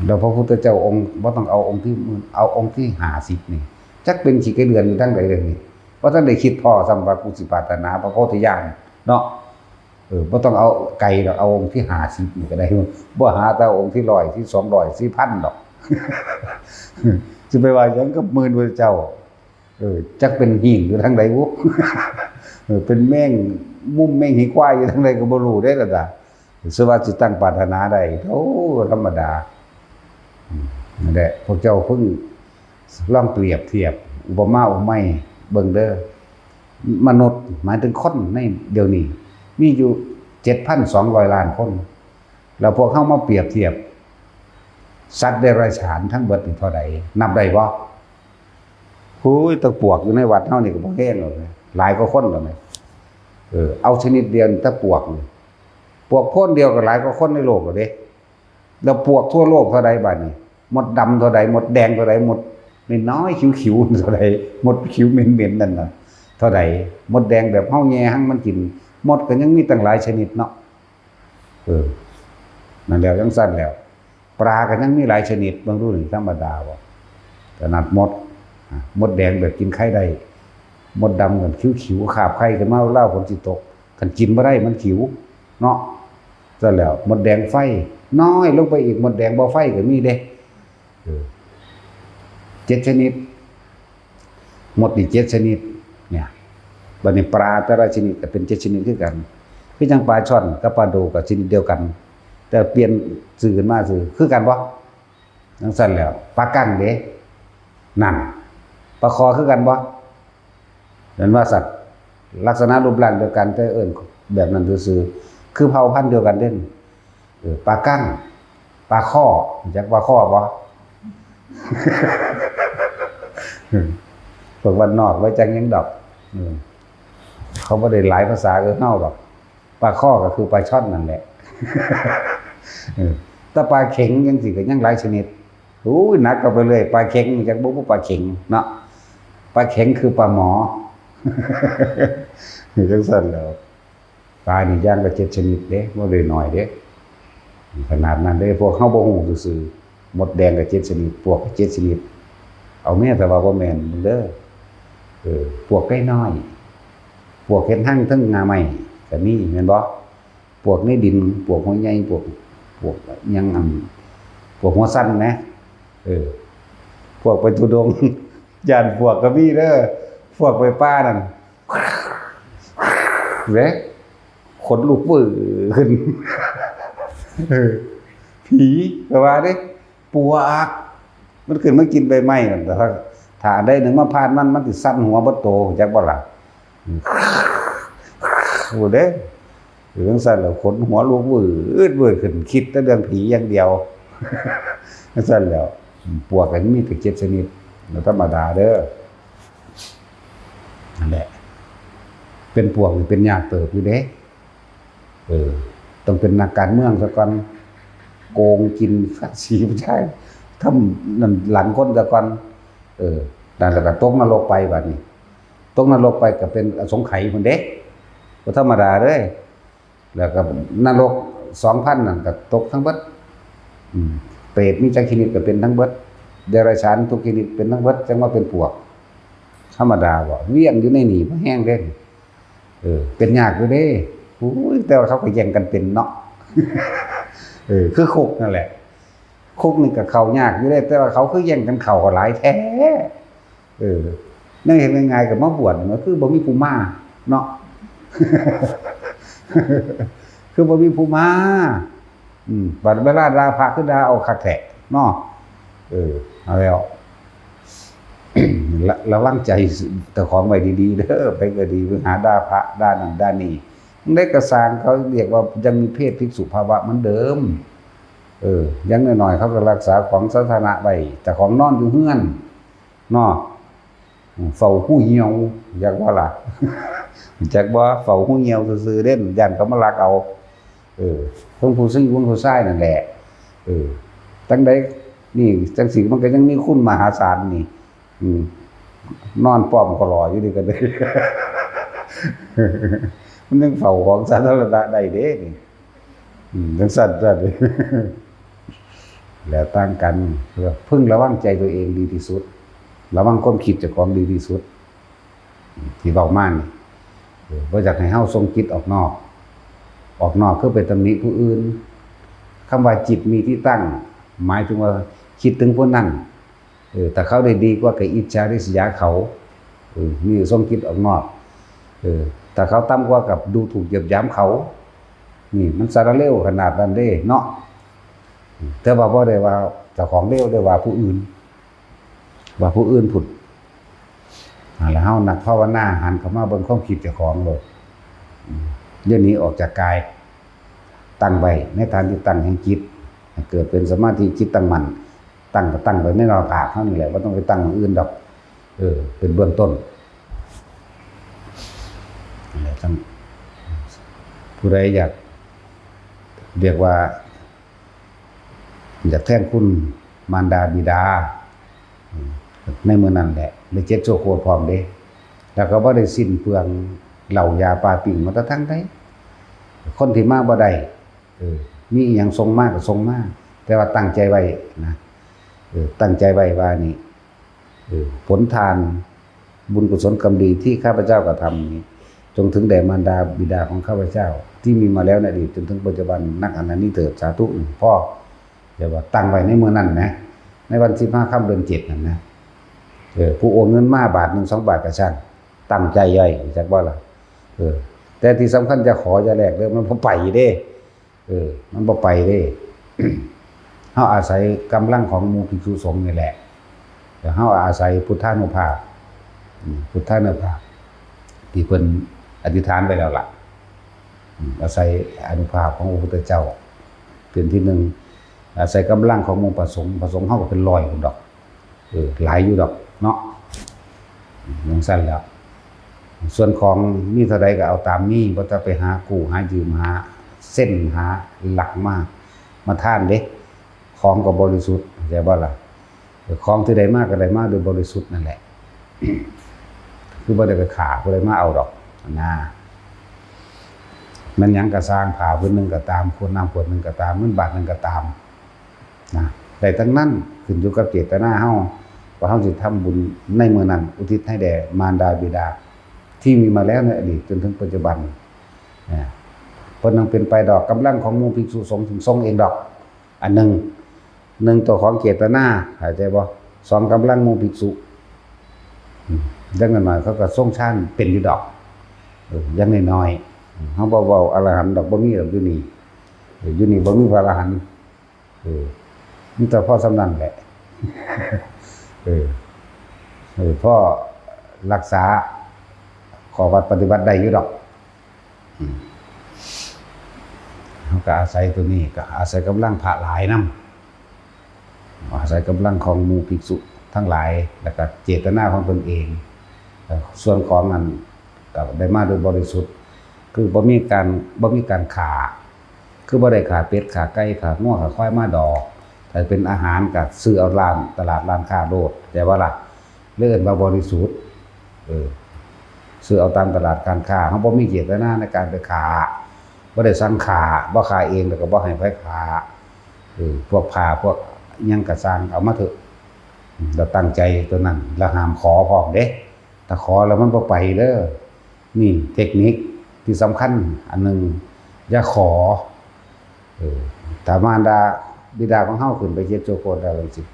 ແລ້ວພະພຸດທະເຈົ້າອົງ ບໍ່ຕ້ອງເອົາອົງທີໝື່ນ ເອົາອົງທີຫ້າສິບນີ້ ຈັກເປັນຂີ້ໄກ່ເດືອນຢູ່ທາງໃດເດ້ນີ້. ບໍ່ທັນໄດ້ຄິດພໍ້ຊ້ຳວ່າ ກູຊິປາດຖະໜາພະໂພທິຍານເນາະ. ເອີ ບໍ່ຕ້ອງເອົາໄກດອກ ເອົາອົງທີຫ້າສິບນີ້ກໍໄດ້ ບໍ່ຫາແຕ່ອົງທີຮ້ອຍ ທີສອງຮ້ອຍ ສີ່ພັນດອກ. ຊິໄປວ່າຫຍັງກັບໝື່ນພະເຈົ້າ ເອີ ຈັກເປັນຫີນຢູ່ທາງໃດບຸ ເອີ ເປັນແມງມຸມແມງຫີຄວາຍຢູ່ທາງໃດກໍບໍ່ຮູ້ເດ້ລະດາ. ສະວ່າຊິຕັ້ງປາດຖະໜາໄດ້ ໂອ້ ທຳມະດາ. ອືມ ນັ້ນແຫຼະ ພວກເຈົ້າເພິ່ງລອງປຽບທຽບ ອຸປະມາອຸປະໄມເບິ່ງເດີ. ມະນຸດ ໝາຍເຖິງຄົນໃນດຽວນີ້ ມີຢູ່ເຈັດພັນສອງຮ້ອຍລ້ານຄົນ ແລ້ວພວກເຮົາມາປຽບທຽບ ສັດເດຍລະສານທັງເບິດນີ້ເທົ່າໃດ ນັບໄດ້ບໍ່? ໂອ້ຍ ຕະປວກຢູ່ໃນວັດເຮົານີ້ກໍບໍ່ແຮງແລ້ວ ຫຼາຍກວ່າຄົນແລ້ວແມະ. ເອີ ເອົາຊະນິດດຽວນີ້ ຕະປວກນີ້ ປວກໂພນດຽວກໍຫຼາຍກວ່າຄົນໃນໂລກແລ້ວເດ້. ແລ້ວປວກທົ່ວໂລກເທົ່າໃດບາດນີ້? ມົດດຳເທົ່າໃດ? ມົດແດງເທົ່າໃດ? ມົດນ້ອຍໆ ຂິວໆ ເທົ່າໃດ? ມົດຂິວເໝັນໆນັ້ນນະ ເທົ່າໃດ? ມົດແດງແບບເຮົາແຍ່ຮັງມັນກິນ ມົດກໍຍັງມີຕັ້ງຫຼາຍຊະນິດເນາະ. ເອີ ນັ້ນແຫຼ້ວ ຈັ່ງຊັ້ນແຫຼ້ວ ປາກໍຍັງມີຫຼາຍຊະນິດ ເບິ່ງດູນີ້ ທຳມະດາບໍ່? ຂະໜາດມົດ ມົດແດງແບບກິນໄຂ່ໄດ້ ມົດດຳກໍຂິວໆ ຄາບໄຂ່ຂຶ້ນມາ ລາວຝົນຊິຕົກ ຄັນກິນບໍ່ໄດ້ມັນຂິວເນາະ. ຊັ້ນແຫຼ້ວ ມົດແດງໄຟ ນ້ອຍລົງໄປອີກ ມົດແດງບໍ່ໄຟກໍມີເດ້. ເອີ ເຈັດຊະນິດ ມົດນີ້ເຈັດຊະນິດ ເນຍ ບາດນີ້ປາແຕ່ລະຊະນິດກໍເປັນເຈັດຊະນິດຄືກັນ ຄືຈັ່ງປາຊ່ອນກັບປາໂດກໍຊະນິດດຽວກັນ ແຕ່ປ່ຽນຊື່ຂຶ້ນມາຊື່ ຄືກັນບໍ່? ຈັ່ງຊັ້ນແຫຼ້ວ ປາກັງເດ ນັ້ນ ປາຄໍ່ຄືກັນບໍ່? ແມ່ນວ່າສັດລັກສະນະຮູບຮ່າງດຽວກັນ ແຕ່ເອີ້ນແບບນັ້ນຊື່ໆ ຄືເຜົ່າພັນດຽວກັນເດ້. ເອີ ປາກັງ ປາຄໍ່ ຮູ້ຈັກປາຄໍ່ບໍ່? ພວກບ້ານນອກບໍ່ຈັກຫຍັງດອກ ເອີ ເຂົາບໍ່ໄດ້ຫຼາຍພາສາຄືເຮົາດອກ. ປາຄໍ່ກໍຄືປາຊ່ອນນັ້ນແຫຼະ ເອີ ແຕ່ປາເຂັງຈັ່ງຊີ້ກໍຍັງຫຼາຍຊະນິດ. ໂອ້ຍ ໜັກເຂົ້າໄປເລື້ອຍ ປາເຂັງ ຮູ້ຈັກບໍ່? ປາເຂັງເນາະ ປາເຂັງຄືປາໝໍ ຈັ່ງຊັ້ນແຫຼ້ວ. ປານີ້ຢ່າງລະເຈັດຊະນິດເດ້ ບໍ່ໄດ້ໜ້ອຍເດ້ ຂະໜາດນັ້ນເດ້. ພວກເຮົາບໍ່ຮູ້ຊື່ໆ ມົດແດງກໍເຈັດຊະນິດ ປວກກໍເຈັດຊະນິດ. ເອົາແມ້ແຕ່ວ່າບໍ່ແມ່ນເບິ່ງເດີ ເອີ ປວກໄກ່ນ້ອຍ ປວກເຮັດຮັງເທິງງ່າໄມ້ກໍມີແມ່ນບໍ່? ປວກໃນດິນ ປວກຫົວໃຫຍ່ ປວກ ພວກຫຍັງ ອັນ ພວກຫົວສັ້ນນະ ເອີ ພວກໄປທຸດົງ ຢ້ານປວກກໍມີເດີ ພວກໄປປ່ານັ້ນ ເດ້ ຂົນລຸກວື້ຂຶ້ນ ເອີ ຜີ ກໍວ່າເດ້ ປວກ ມັນຂຶ້ນມາກິນໃບໄມ້ນັ້ນ ຖ້າ ຖ້າອັນໃດໜຶ່ງມາພາດມັນ ມັນຊິສັ່ນຫົວເບິດໂຕ ຮູ້ຈັກບໍ່ລະ? ໂອ້ເດ້ ເອີ ຈັ່ງຊັ້ນແຫຼະ ຂົນຫົວລຸກວືດໆຂຶ້ນ ຄິດແຕ່ເລື່ອງຜີຢ່າງດຽວ ຈັ່ງຊັ້ນແຫຼະ ປວກກໍມີແຕ່ເຈັດຊະນິດ ບໍ່ທຳມະດາເດີ ນັ້ນແຫຼະ ເປັນປວກນີ້ເປັນຍາກເຕີບຢູ່ເດ້ ເອີ ຕ້ອງເປັນນັກການເມືອງຊະກ່ອນ ໂກງກິນພາສີປະຊາຊົນ ທຳນັ້ນຫຼັງຄົນຊະກ່ອນ ເອີ ນັ້ນແຫຼະກໍຕົກນະລົກໄປບາດນີ້ ຕົກນະລົກໄປກໍເປັນອະສົງໄຂພຸ້ນເດ້ ບໍ່ທຳມະດາເດ້ ແລ້ວກໍນະລົກສອງພັນນັ້ນກໍຕົກທັງເບິດ ອືມ ເປດມີຈັກຊະນິດກໍເປັນທັງເບິດ ເດຍລະສານທຸກຊະນິດເປັນທັງເບິດ ຈັ່ງວ່າເປັນປວກ ທຳມະດາບໍ່ ວຽນຢູ່ໃນນີ້ບໍ່ແຮງເດ້ ເອີ ເປັນຍາກຢູ່ເດ້ ໂອ້ຍ ແຕ່ວ່າເຂົາກໍແຍ່ງກັນເປັນເນາະ ເອີ ຄືຄຸກນັ້ນແຫຼະ ຄຸກນີ້ກໍເຂົ້າຍາກຢູ່ເດ້ ແຕ່ວ່າເຂົາຄືແຍ່ງກັນເຂົ້າກໍຫຼາຍແທ້ ເອີ ແນວເຮັດງ່າຍໆກໍມາບວດ ກໍຄືບໍ່ມີຜູ້ມາເນາະ ຄືບໍ່ມີຜູ້ມາ ອືມ ບັດເວລາດ່າພະຄືດ່າອອກຄັກແທ້ເນາະ ເອີ ເອົາແລ້ວ ລະ ລະວັງໃຈເຈົ້າຂອງໄວ້ດີໆເດີ ໃຜກໍດີ ຫາດ່າພະດ່ານັ້ນດ່ານີ້ ຈັ່ງໃດກໍຊ່າງ ເຂົາຮຽກວ່າຍັງມີເພດພິກສຸພາວະເໝືອນເດີມ ເອີ ຢ່າງໜ້ອຍໆເຂົາກໍຮັກສາຂອງສາທາລະນະໄວ້ ເຈົ້າຂອງນອນຢູ່ເຮືອນເນາະ ເຝົ້າຮູຫ່ຽວ ຮູ້ຈັກບໍ່ລະ? ຮູ້ຈັກບໍ່? ເຝົ້າຮູຫ່ຽວຊື່ໆເດ້ ຢ້ານເຂົາມາລັກເອົາ ເອີ ເຖິງຜູ້ຊາຍ ຜູ້ຜູ້ຊາຍນັ້ນແຫຼະ ເອີ ຈັ່ງໃດນີ້ ຈັ່ງຊີ້ມັນກໍຍັງມີຄຸນມະຫາສານນີ້ ອືມ ນອນປ້ອມກໍຫຼໍ່ຢູ່ນີ້ກໍໄດ້ ມັນຍັງເຝົ້າຂອງສາທາລະນະໄດ້ເດ້ນີ້ ອືມ ຈັ່ງຊັ້ນ ຊັ້ນ ແລ້ວຕ່າງກັນ ເພິ່ງລະວັງໃຈຕົວເອງດີທີ່ສຸດ ລະວັງຄວາມຄິດເຈົ້າຂອງດີທີ່ສຸດ ທີ່ເວົ້າມານີ້ ເອີ ບໍ່ຢາກໃຫ້ເຮົາສົ່ງຈິດອອກນອກ ອອກນອກຄືໄປຕຳໜິຜູ້ອື່ນ ຄຳວ່າຈິດມີທີ່ຕັ້ງ ໝາຍເຖິງວ່າຄິດເຖິງຜູ້ນັ້ນ ເອີ ຖ້າເຂົາໄດ້ດີກວ່າກໍອິດສາລິສຍາເຂົາ ເອີ ນີ້ສົ່ງຈິດອອກນອກ ເອີ ຖ້າເຂົາຕ່ຳກວ່າກໍດູຖູກຢຽບຢາມເຂົາ ນີ້ມັນສາລະເລວຂະໜາດນັ້ນເດ້ເນາະ ແຕ່ວ່າບໍ່ໄດ້ວ່າເຈົ້າຂອງເລວ ໄດ້ວ່າຜູ້ອື່ນ ວ່າຜູ້ອື່ນພຸ້ນ ແລ້ວເຮົານັກພາວະນາຫັນເຂົ້າມາເບິ່ງຄວາມຄິດເຈົ້າຂອງໂລດ ຢ່າໜີອອກຈາກກາຍ ຕັ້ງໄວ້ໃນຖານທີ່ຕັ້ງແຫ່ງຈິດ ໃຫ້ເກີດເປັນສະມາທິຈິດຕັ້ງໝັ້ນ ຕັ້ງກໍຕັ້ງໄວ້ໃນໜ້າຜາກເຮົານີ້ແຫຼະ ບໍ່ຕ້ອງໄປຕັ້ງໝ່ອງອື່ນດອກ ເອີ ເປັນເບື້ອງຕົ້ນ ນັ້ນແຫຼະ ທ່ານ ຜູ້ໃດຢາກ ຮຽກວ່າ ຢາກແທນຄຸນມານດາບິດາ ໃນມື້ນັ້ນແຫຼະ ແລະເຈັດຊົ່ວໂຄດພ້ອມເດ້ ແລ້ວກໍບໍ່ໄດ້ສິ້ນເປືອງເຫຼົ້າຢາປາປີ້ງມາແຕ່ທາງໃດ ຄົນທີ່ມາບໍ່ໄດ້ ເອີ ມີອີ່ຫຍັງສົ່ງມາກໍສົ່ງມາ ແຕ່ວ່າຕັ້ງໃຈໄວ້ນະ ເອີ ຕັ້ງໃຈໄວ້ວ່ານີ້ ເອີ ຜົນທານ ບຸນກຸສົນກຳດີທີ່ຂ້າພະເຈົ້າກະທຳນີ້ ຈົ່ງເຖິງແດ່ມານດາບິດາຂອງຂ້າພະເຈົ້າ ທີ່ມີມາແລ້ວໃນອະດີດຈົນເຖິງປັດຈຸບັນ ນັກອັນນັ້ນນີ້ເທີດ ສາທຸ ພໍ ແຕ່ວ່າຕັ້ງໄວ້ໃນມື້ນັ້ນນະ ໃນວັນສິບຫ້າຄ່ຳເດືອນເຈັດນັ້ນນະ ເອີ ຜູ້ໂອນເງິນມາບາດໜຶ່ງສອງບາດກະຊ່າງ ຕັ້ງໃຈໄວ້ ຮູ້ຈັກບໍ່ລະ? ເອີ ແຕ່ທີ່ສຳຄັນ ຢ່າຂໍຢ່າແລກເດີ ມັນບໍ່ໄປເດ້. ເອີ ມັນບໍ່ໄປເດ້ ເຮົາອາໄສກຳລັງຂອງໝູ່ພິກສຸສົງນີ້ແຫຼະ ແລ້ວເຮົາອາໄສພຸດທານຸພາບ ອືມ ພຸດທານຸພາບ ທີ່ເພິ່ນອະທິຖານໄວ້ແລ້ວລະ ອືມ ອາໄສອານຸພາບຂອງພະພຸດທະເຈົ້າເປັນທີໜຶ່ງ ອາໄສກຳລັງຂອງໝູ່ພະສົງ ພະສົງເຮົາກໍເປັນຮ້ອຍພຸ້ນດອກ. ເອີ ຫຼາຍຢູ່ດອກເນາະ ຈັ່ງຊັ້ນແຫຼະ ສ່ວນຂອງມີເທົ່າໃດກໍເອົາຕາມມີ ບໍ່ຕ້ອງໄປຫາກູ້ຫາຢືມ ຫາເຊັນ ຫາລັກມາ ມາທານເດ້ ຂອງກໍບໍລິສຸດ ເຂົ້າໃຈບໍ່ລະ? ຂອງທີ່ໄດ້ມາກໍໄດ້ມາໂດຍບໍລິສຸດນັ້ນແຫຼະ ຄືບໍ່ໄດ້ໄປຂ້າຜູ້ໃດມາເອົາດອກນະ. ແມ່ນຫຍັງກໍຊ່າງ ຜ້າຜືນໜຶ່ງກໍຕາມ ຂວດນ້ຳຂວດໜຶ່ງກໍຕາມ ເງິນບາດໜຶ່ງກໍຕາມ ນະ ໄດ້ທັງນັ້ນ ຂຶ້ນຢູ່ກັບເຈດຕະນາເຮົາ ວ່າເຮົາຊິທຳບຸນໃນມື້ນັ້ນ ອຸທິດໃຫ້ແດ່ມານດາບິດາ ທີ່ມີມາແລ້ວໃນອະດີດຈົນເຖິງປັດຈຸບັນ ນະ ເພິ່ນຍັງເປັນໄປດອກ ກຳລັງຂອງໝູ່ພິກສຸສົງ ຊິສົ່ງເອງດອກ ອັນໜຶ່ງ ໜຶ່ງ ເຈົ້າຂອງເຈດຕະນາ ເຂົ້າໃຈບໍ່? ສອງ ກຳລັງໝູ່ພິກສຸ ອືມ ຢ່າງໜ້ອຍໆ ເຂົາກໍຊົງຊານເປັນຢູ່ດອກ ເອີ ຢ່າງໜ້ອຍໆ ເຮົາບໍ່ເວົ້າອະລະຫັນດອກ ບໍ່ມີດອກຢູ່ນີ້ ເອີ ຢູ່ນີ້ບໍ່ມີພະອະລະຫັນ ເອີ ມີແຕ່ພໍສ່ຳນັ້ນແຫຼະ ເອີ ເອີ ພໍລັກສາຂໍ້ວັດປະຕິບັດໄດ້ຢູ່ດອກ ອືມ ເຮົາກໍອາໄສຕົວນີ້ ກໍອາໄສກຳລັງພະຫຼາຍນຳ ອາໄສກຳລັງຂອງໝູ່ພິກສຸທັງຫຼາຍ ແລ້ວກໍເຈດຕະນາຂອງຕົນເອງ ເອີ ສ່ວນຂອງນັ້ນກໍໄດ້ມາໂດຍບໍລິສຸດ ຄືບໍ່ມີການ ບໍ່ມີການຂ້າ ຄືບໍ່ໄດ້ຂ້າເປັດ ຂ້າໄກ່ ຂ້າງົວ ຂ້າຄວາຍມາດອກ ຖ້າເປັນອາຫານກໍຊື້ເອົາຮ້ານ ຕະຫຼາດ ຮ້ານຄ້າໂລດ ແຕ່ວ່າລະ ເລີຍເອີ້ນວ່າບໍລິສຸດ ເອີ ຊື້ເອົາຕາມຕະຫຼາດການຄ້າ ເຮົາບໍ່ມີເຈດຕະນາໃນການໄປຂ້າ ບໍ່ໄດ້ສັ່ງຂ້າ ບໍ່ຂ້າເອງ ແລ້ວກໍບໍ່ໃຫ້ໃຜຂ້າ ເອີ ພວກຜ້າ ພວກຫຍັງກໍຊ່າງ ເອົາມາເຖາະ ແລ້ວຕັ້ງໃຈຕົວນັ້ນ ແລ້ວຫ້າມຂໍພ້ອມເດ້ ຖ້າຂໍແລ້ວມັນບໍ່ໄປເດີ ນີ້ເຕັກນິກທີ່ສຳຄັນອັນໜຶ່ງ ຢ່າຂໍ ເອີ ຖ້າມານດາບິດາຂອງເຮົາຂຶ້ນໄປເຈັດຊົ່ວໂຄດແລ້ວຈັ່ງຊີ້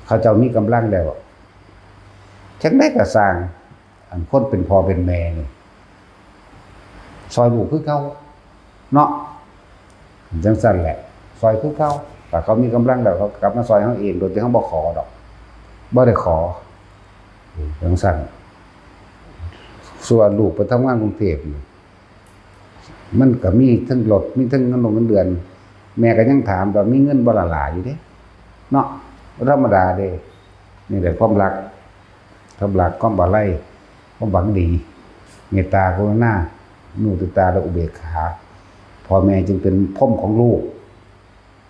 ເຂົາເຈົ້າມີກຳລັງແລ້ວ ຈັ່ງໃດກໍຊ່າງ ອັນຄົນເປັນພໍ່ເປັນແມ່ນີ້ ຊ່ອຍລູກຄືເກົ່າເນາະ ຈັ່ງຊັ້ນແຫຼະ ຊ່ອຍຄືເກົ່າ ຖ້າເຂົາມີກຳລັງແລ້ວ ເຂົາກໍກັບມາຊ່ອຍເຮົາເອງ ໂດຍທີ່ເຮົາບໍ່ຂໍດອກ ບໍ່ໄດ້ຂໍ ເອີ ຈັ່ງຊັ້ນ ສ່ວນລູກໄປທຳງານກຸງເທບນີ້ ມັນກໍມີເຖິງລົດ ມີເຖິງເງິນລົງເງິນເດືອນ ແມ່ກໍຍັງຖາມວ່າ ມີເງິນບໍ່ລະຫຼາຍຢູ່ເດ້ເນາະ ບໍ່ທຳມະດາເດ້ ນີ້ແຫຼະຄວາມຮັກ ຄວາມຮັກ ຄວາມອາໄລ ຄວາມຫວັງດີ ເມດຕາ ກະລຸນາ ມຸທິຕາ ແລະ ອຸເບກຂາ ພໍ່ແມ່ຈຶ່ງເປັນພົມຂອງລູກ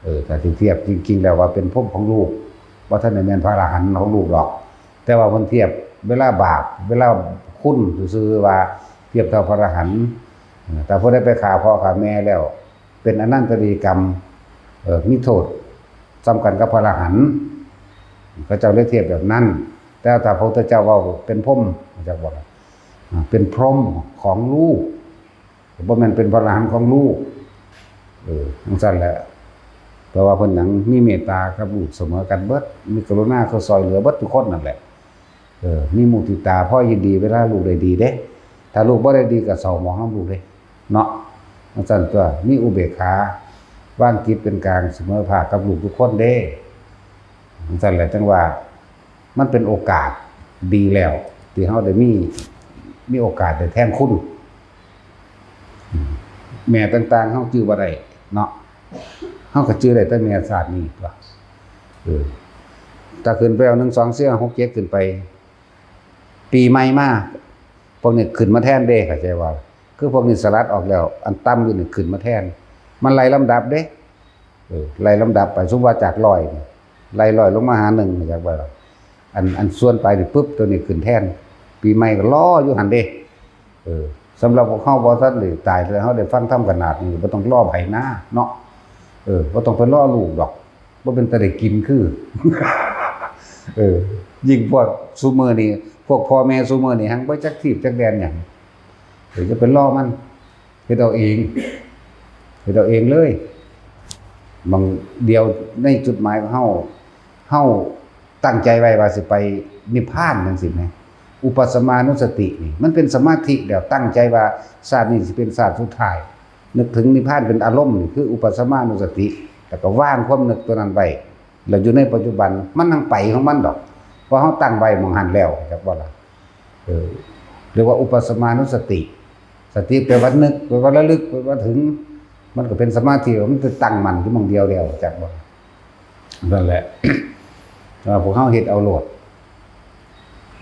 ເອີ ຖ້າຊິທຽບຈິງໆແລ້ວວ່າເປັນພົມຂອງລູກ ບໍ່ທັນໄດ້ແມ່ນພະອະລະຫັນຂອງລູກດອກ ແຕ່ວ່າເພິ່ນທຽບເວລາບາບ ເວລາຄຸນຊື່ໆວ່າທຽບເທົ່າພະອະລະຫັນ ເອີ ຖ້າຜູ້ໃດໄປຂ້າພໍ່ຂ້າແມ່ແລ້ວ ເປັນອະນັນຕະວິລິກຳ ເອີ ມີໂທດສ່ຳກັນກັບພະອະລະຫັນ ເຂົາເຈົ້າເລີຍທຽບແບບນັ້ນ ແຕ່ຖ້າພະພຸດທະເຈົ້າເວົ້າເປັນພົມ ຮູ້ຈັກບໍ່ລະ ເປັນພົມຂອງລູກ ບໍ່ແມ່ນເປັນພະອະລະຫັນຂອງລູກ ເອີ ຈັ່ງຊັ້ນແຫຼະ ເພາະວ່າເພິ່ນຫຍັງ ມີເມດຕາກັບລູກສະເໝີກັນເບິດ ມີກະລຸນາ ຄືຊ່ອຍເຫຼືອເບິດທຸກຄົນນັ້ນແຫຼະ ເອີ ມີມຸທິຕາ ພໍຍິນດີເວລາລູກໄດ້ດີເດ້ ຖ້າລູກບໍ່ໄດ້ດີກໍເສົ້າໝອງນຳລູກເດ້ເນາະ ຈັ່ງຊັ້ນຕົວະ ມີອຸເບກຂາ ວາງຈິດເປັນກາງສະເໝີພາກກັບລູກທຸກຄົນເດ້ ຈັ່ງຊັ້ນແຫຼະ ຈັ່ງວ່າ ມັນເປັນໂອກາດດີແລ້ວ ທີ່ເຮົາໄດ້ມີ ມີໂອກາດໄດ້ແທນຄຸນ ແມ່ຕ່າງໆ ເຮົາຈື່ບໍ່ໄດ້ເນາະ ເຮົາກໍຈື່ໄດ້ແຕ່ແມ່ຊາດນີ້ຕົວະ ເອີ ຖ້າຂຶ້ນໄປເອົາ ໜຶ່ງ ສອງ ສີ່ ຫ້າ ຫົກ ເຈັດ ຂຶ້ນໄປ ປີໃໝ່ມາ ພວກນີ້ຂຶ້ນມາແທນເດ້ ເຂົ້າໃຈບໍ່? ຄືພວກນີ້ສະຫຼັດອອກແລ້ວ ອັນຕ່ຳຢູ່ນີ້ຂຶ້ນມາແທນ ມັນໄລ່ລຳດັບເດ້ ເອີ ໄລ່ລຳດັບໄປ ສົມມຸດວ່າຈາກຮ້ອຍນີ້ ໄລ່ຮ້ອຍລົງມາຫາໜຶ່ງ ເຂົ້າໃຈບໍ່ລະ? ອັນ ອັນສ່ວນໄປນີ້ປຶບ ໂຕນີ້ຂຶ້ນແທນ ປີໃໝ່ກໍລໍຢູ່ຫັ້ນເດ້ ເອີ ສຳລັບພວກເຮົາບໍ່ທັນໄດ້ຕາຍ ແຕ່ເຮົາໄດ້ຟັງທຳຂະໜາດນີ້ ບໍ່ຕ້ອງລໍໃຜນາເນາະ ເອີ ບໍ່ຕ້ອງໄປລໍລູກດອກ ບໍ່ເປັນຕາໄດ້ກິນຄື ເອີ ຍິ່ງພວກຊຸມື້ນີ້ ພວກພໍ່ແມ່ຊຸມື້ນີ້ ຫັງບໍ່ຈັກທີບຈັກແດນຫຍັງ ເອີ ຢ່າໄປລໍມັນ ເຮັດເອົາເອງ ເຮັດເອົາເອງເລີຍ ບາງດຽວໃນຈຸດໝາຍຂອງເຮົາ ເຮົາຕັ້ງໃຈໄວ້ວ່າຊິໄປນິບພານຈັ່ງຊີ້ແໝ ອຸປັດສະມານຸສະຕິນີ້ ມັນເປັນສະມາທິແລ້ວ ຕັ້ງໃຈວ່າຊາດນີ້ຊິເປັນຊາດສຸດທ້າຍ ນຶກເຖິງນິບພານເປັນອາລົມນີ້ ຄືອຸປັດສະມານຸສະຕິ ແລ້ວກໍວາງຄວາມນຶກຕົວນັ້ນໄວ້ ແລ້ວຢູ່ໃນປັດຈຸບັນ ມັນຍັງໄປຂອງມັນດອກ ເພາະເຮົາຕັ້ງໄວ້ໝ່ອງຫັ້ນແລ້ວ ເຈົ້າຈັກບໍ່ລະ? ເອີ ເອີ້ນວ່າອຸປັດສະມານຸສະຕິ ສະຕິແປວ່ານຶກ ແປວ່າລະລຶກ ແປວ່າເຖິງ ມັນກໍເປັນສະມາທິ ມັນຈະຕັ້ງໝັ້ນຢູ່ໝ່ອງດຽວແລ້ວ ເຈົ້າຈັກບໍ່? ນັ້ນແຫຼະ ແຕ່ວ່າພວກເຮົາເຮັດເອົາໂລດ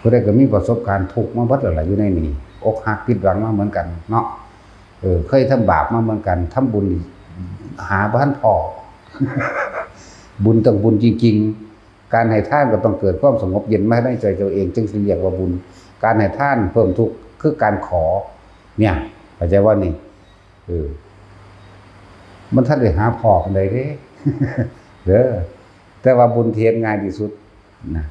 ຜູ້ໃດກໍມີປະສົບການທຸກມາເບິດແລ້ວລະ ຢູ່ໃນນີ້ ອົກຫັກຜິດຫວັງມາເໝືອນກັນເນາະ ເອີ ເຄີຍທຳບາບມາເໝືອນກັນ ທຳບຸນຫາບໍ່ທັນພໍ້ ບຸນຕ້ອງບຸນຈິງໆ ການໃຫ້ທານກໍຕ້ອງເກີດຄວາມສະຫງົບເຢັນມາໃນໃຈເຈົ້າເອງ ຈຶ່ງຊິຮຽກວ່າບຸນ ການໃຫ້ທານເພີ່ມທຸກຄືການຂໍ ເນຍ ເຂົ້າໃຈບໍ່ນີ້? ເອີ ມັນທັນໄດ້ຫາພໍ້ປານໃດເດ້ ເດີ ແຕ່ວ່າບຸນທີ່ເຮັດງ່າຍທີ່ສຸດນະ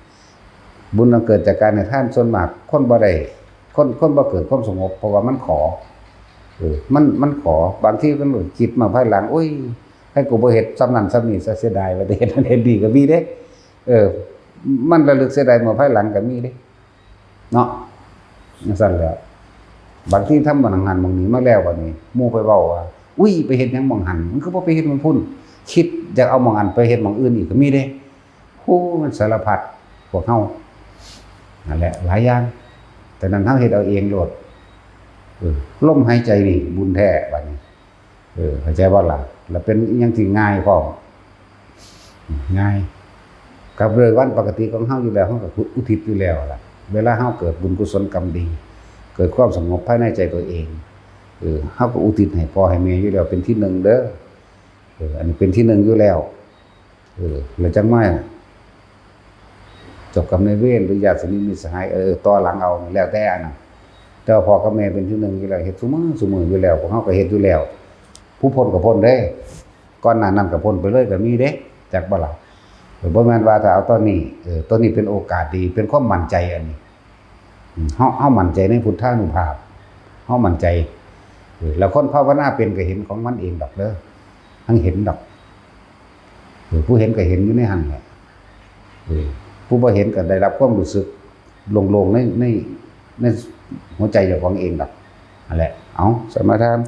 ບຸນອັນເກີດຈາກການໃຫ້ທານ ສ່ວນມາກຄົນບໍ່ໄດ້ ຄົນ ຄົນບໍ່ເກີດຄວາມສະຫງົບ ເພາະວ່າມັນຂໍ ເອີ ມັນ ມັນຂໍ ບາງທີມັນຄິດມາພາຍຫຼັງ ໂອ້ຍ ໃຜກໍບໍ່ເຮັດສ່ຳນັ້ນສ່ຳນີ້ຊະ ເສຍດາຍວ່າໄດ້ເຮັດນັ້ນເຮັດນີ້ກໍມີເດ້. ເອີ ມັນລະລຶກເສຍດາຍເມື່ອພາຍຫຼັງກໍມີເດ້ເນາະ. ຈັ່ງຊັ້ນແຫຼະ ບາງທີທຳໝ່ອງຫັ້ນໝ່ອງນີ້ມາແລ້ວ ບາດນີ້ໝູ່ໄປເວົ້າວ່າ ອຸ້ຍ ໄປເຮັດຫຍັງໝ່ອງຫັ້ນ ມັນຄືບໍ່ໄປເຮັດໝ່ອງພຸ້ນ ຄິດຢາກເອົາໝ່ອງອັນໄປເຮັດໝ່ອງອື່ນອີກກໍມີເດ້. ໂອ້ ມັນສາລະພັດ ພວກເຮົານັ້ນແຫຼະ ຫຼາຍຢ່າງ. ແຕ່ນັ້ນເຮົາເຮັດເອົາເອງໂລດ. ເອີ ລົມຫາຍໃຈນີ້ບຸນແທ້ບາດນີ້. ເອີ ເຂົ້າໃຈບໍ່ລະ? ລະເປັນອີ່ຫຍັງທີ່ງ່າຍພ້ອມ ງ່າຍ ກັບເລື່ອງວັນປົກກະຕິຂອງເຮົາຢູ່ແລ້ວ ເຮົາກໍອຸທິດຢູ່ແລ້ວລະ. ເວລາເຮົາເກີດບຸນກຸສົນກຳດີ ເກີດຄວາມສະຫງົບພາຍໃນໃຈຕົວເອງ ເອີ ເຮົາກໍອຸທິດໃຫ້ພໍ່ໃຫ້ແມ່ຢູ່ແລ້ວ ເປັນທີໜຶ່ງເດີ. ເອີ ອັນນີ້ເປັນທີໜຶ່ງຢູ່ແລ້ວ. ເອີ ແລ້ວຈັ່ງມາເຈົ້າກຳນາຍເວນ ຫຼື ຍາດສະໜິດມິດສະຫາຍ ເອີ ຕໍ່ຫຼັງເອົາ ແລ້ວແຕ່ອັນນັ້ນ. ແຕ່ວ່າພໍ່ກັບແມ່ເປັນທີໜຶ່ງຢູ່ແລ້ວ ເຮັດຊຸມື້ຊຸມື້ຢູ່ແລ້ວ ພວກເຮົາກໍເຮັດຢູ່ແລ້ວ. ຜູ້ພົ້ນກໍພົ້ນເດ້ ກ່ອນໜ້ານັ້ນກໍພົ້ນໄປເລີຍກໍມີເດ້ ຈັກບໍ່ລະ? ເອີ ບໍ່ແມ່ນວ່າຖ້າເອົາຕອນນີ້ ເອີ ຕອນນີ້ເປັນໂອກາດດີ ເປັນຄວາມໝັ້ນໃຈອັນນີ້. ເຮົາ ເຮົາໝັ້ນໃຈໃນພຸດທານຸພາບ ເຮົາໝັ້ນໃຈ. ເອີ ແລ້ວຄົນພາວະນາເປັນກໍເຫັນຂອງມັນເອງດອກເດີ ທັງເຫັນດອກ. ເອີ ຜູ້ເຫັນກໍເຫັນຢູ່ໃນຫັ້ນແຫຼະ. ເອີ ຜູ້ບໍ່ເຫັນກໍໄດ້ຮັບຄວາມຮູ້ສຶກໂລ່ງໆ ໃນ ໃນ ໃນຫົວໃຈເຈົ້າຂອງເອງດອກ. ນັ້ນແຫຼະ ເອົາ ສະມາທານ.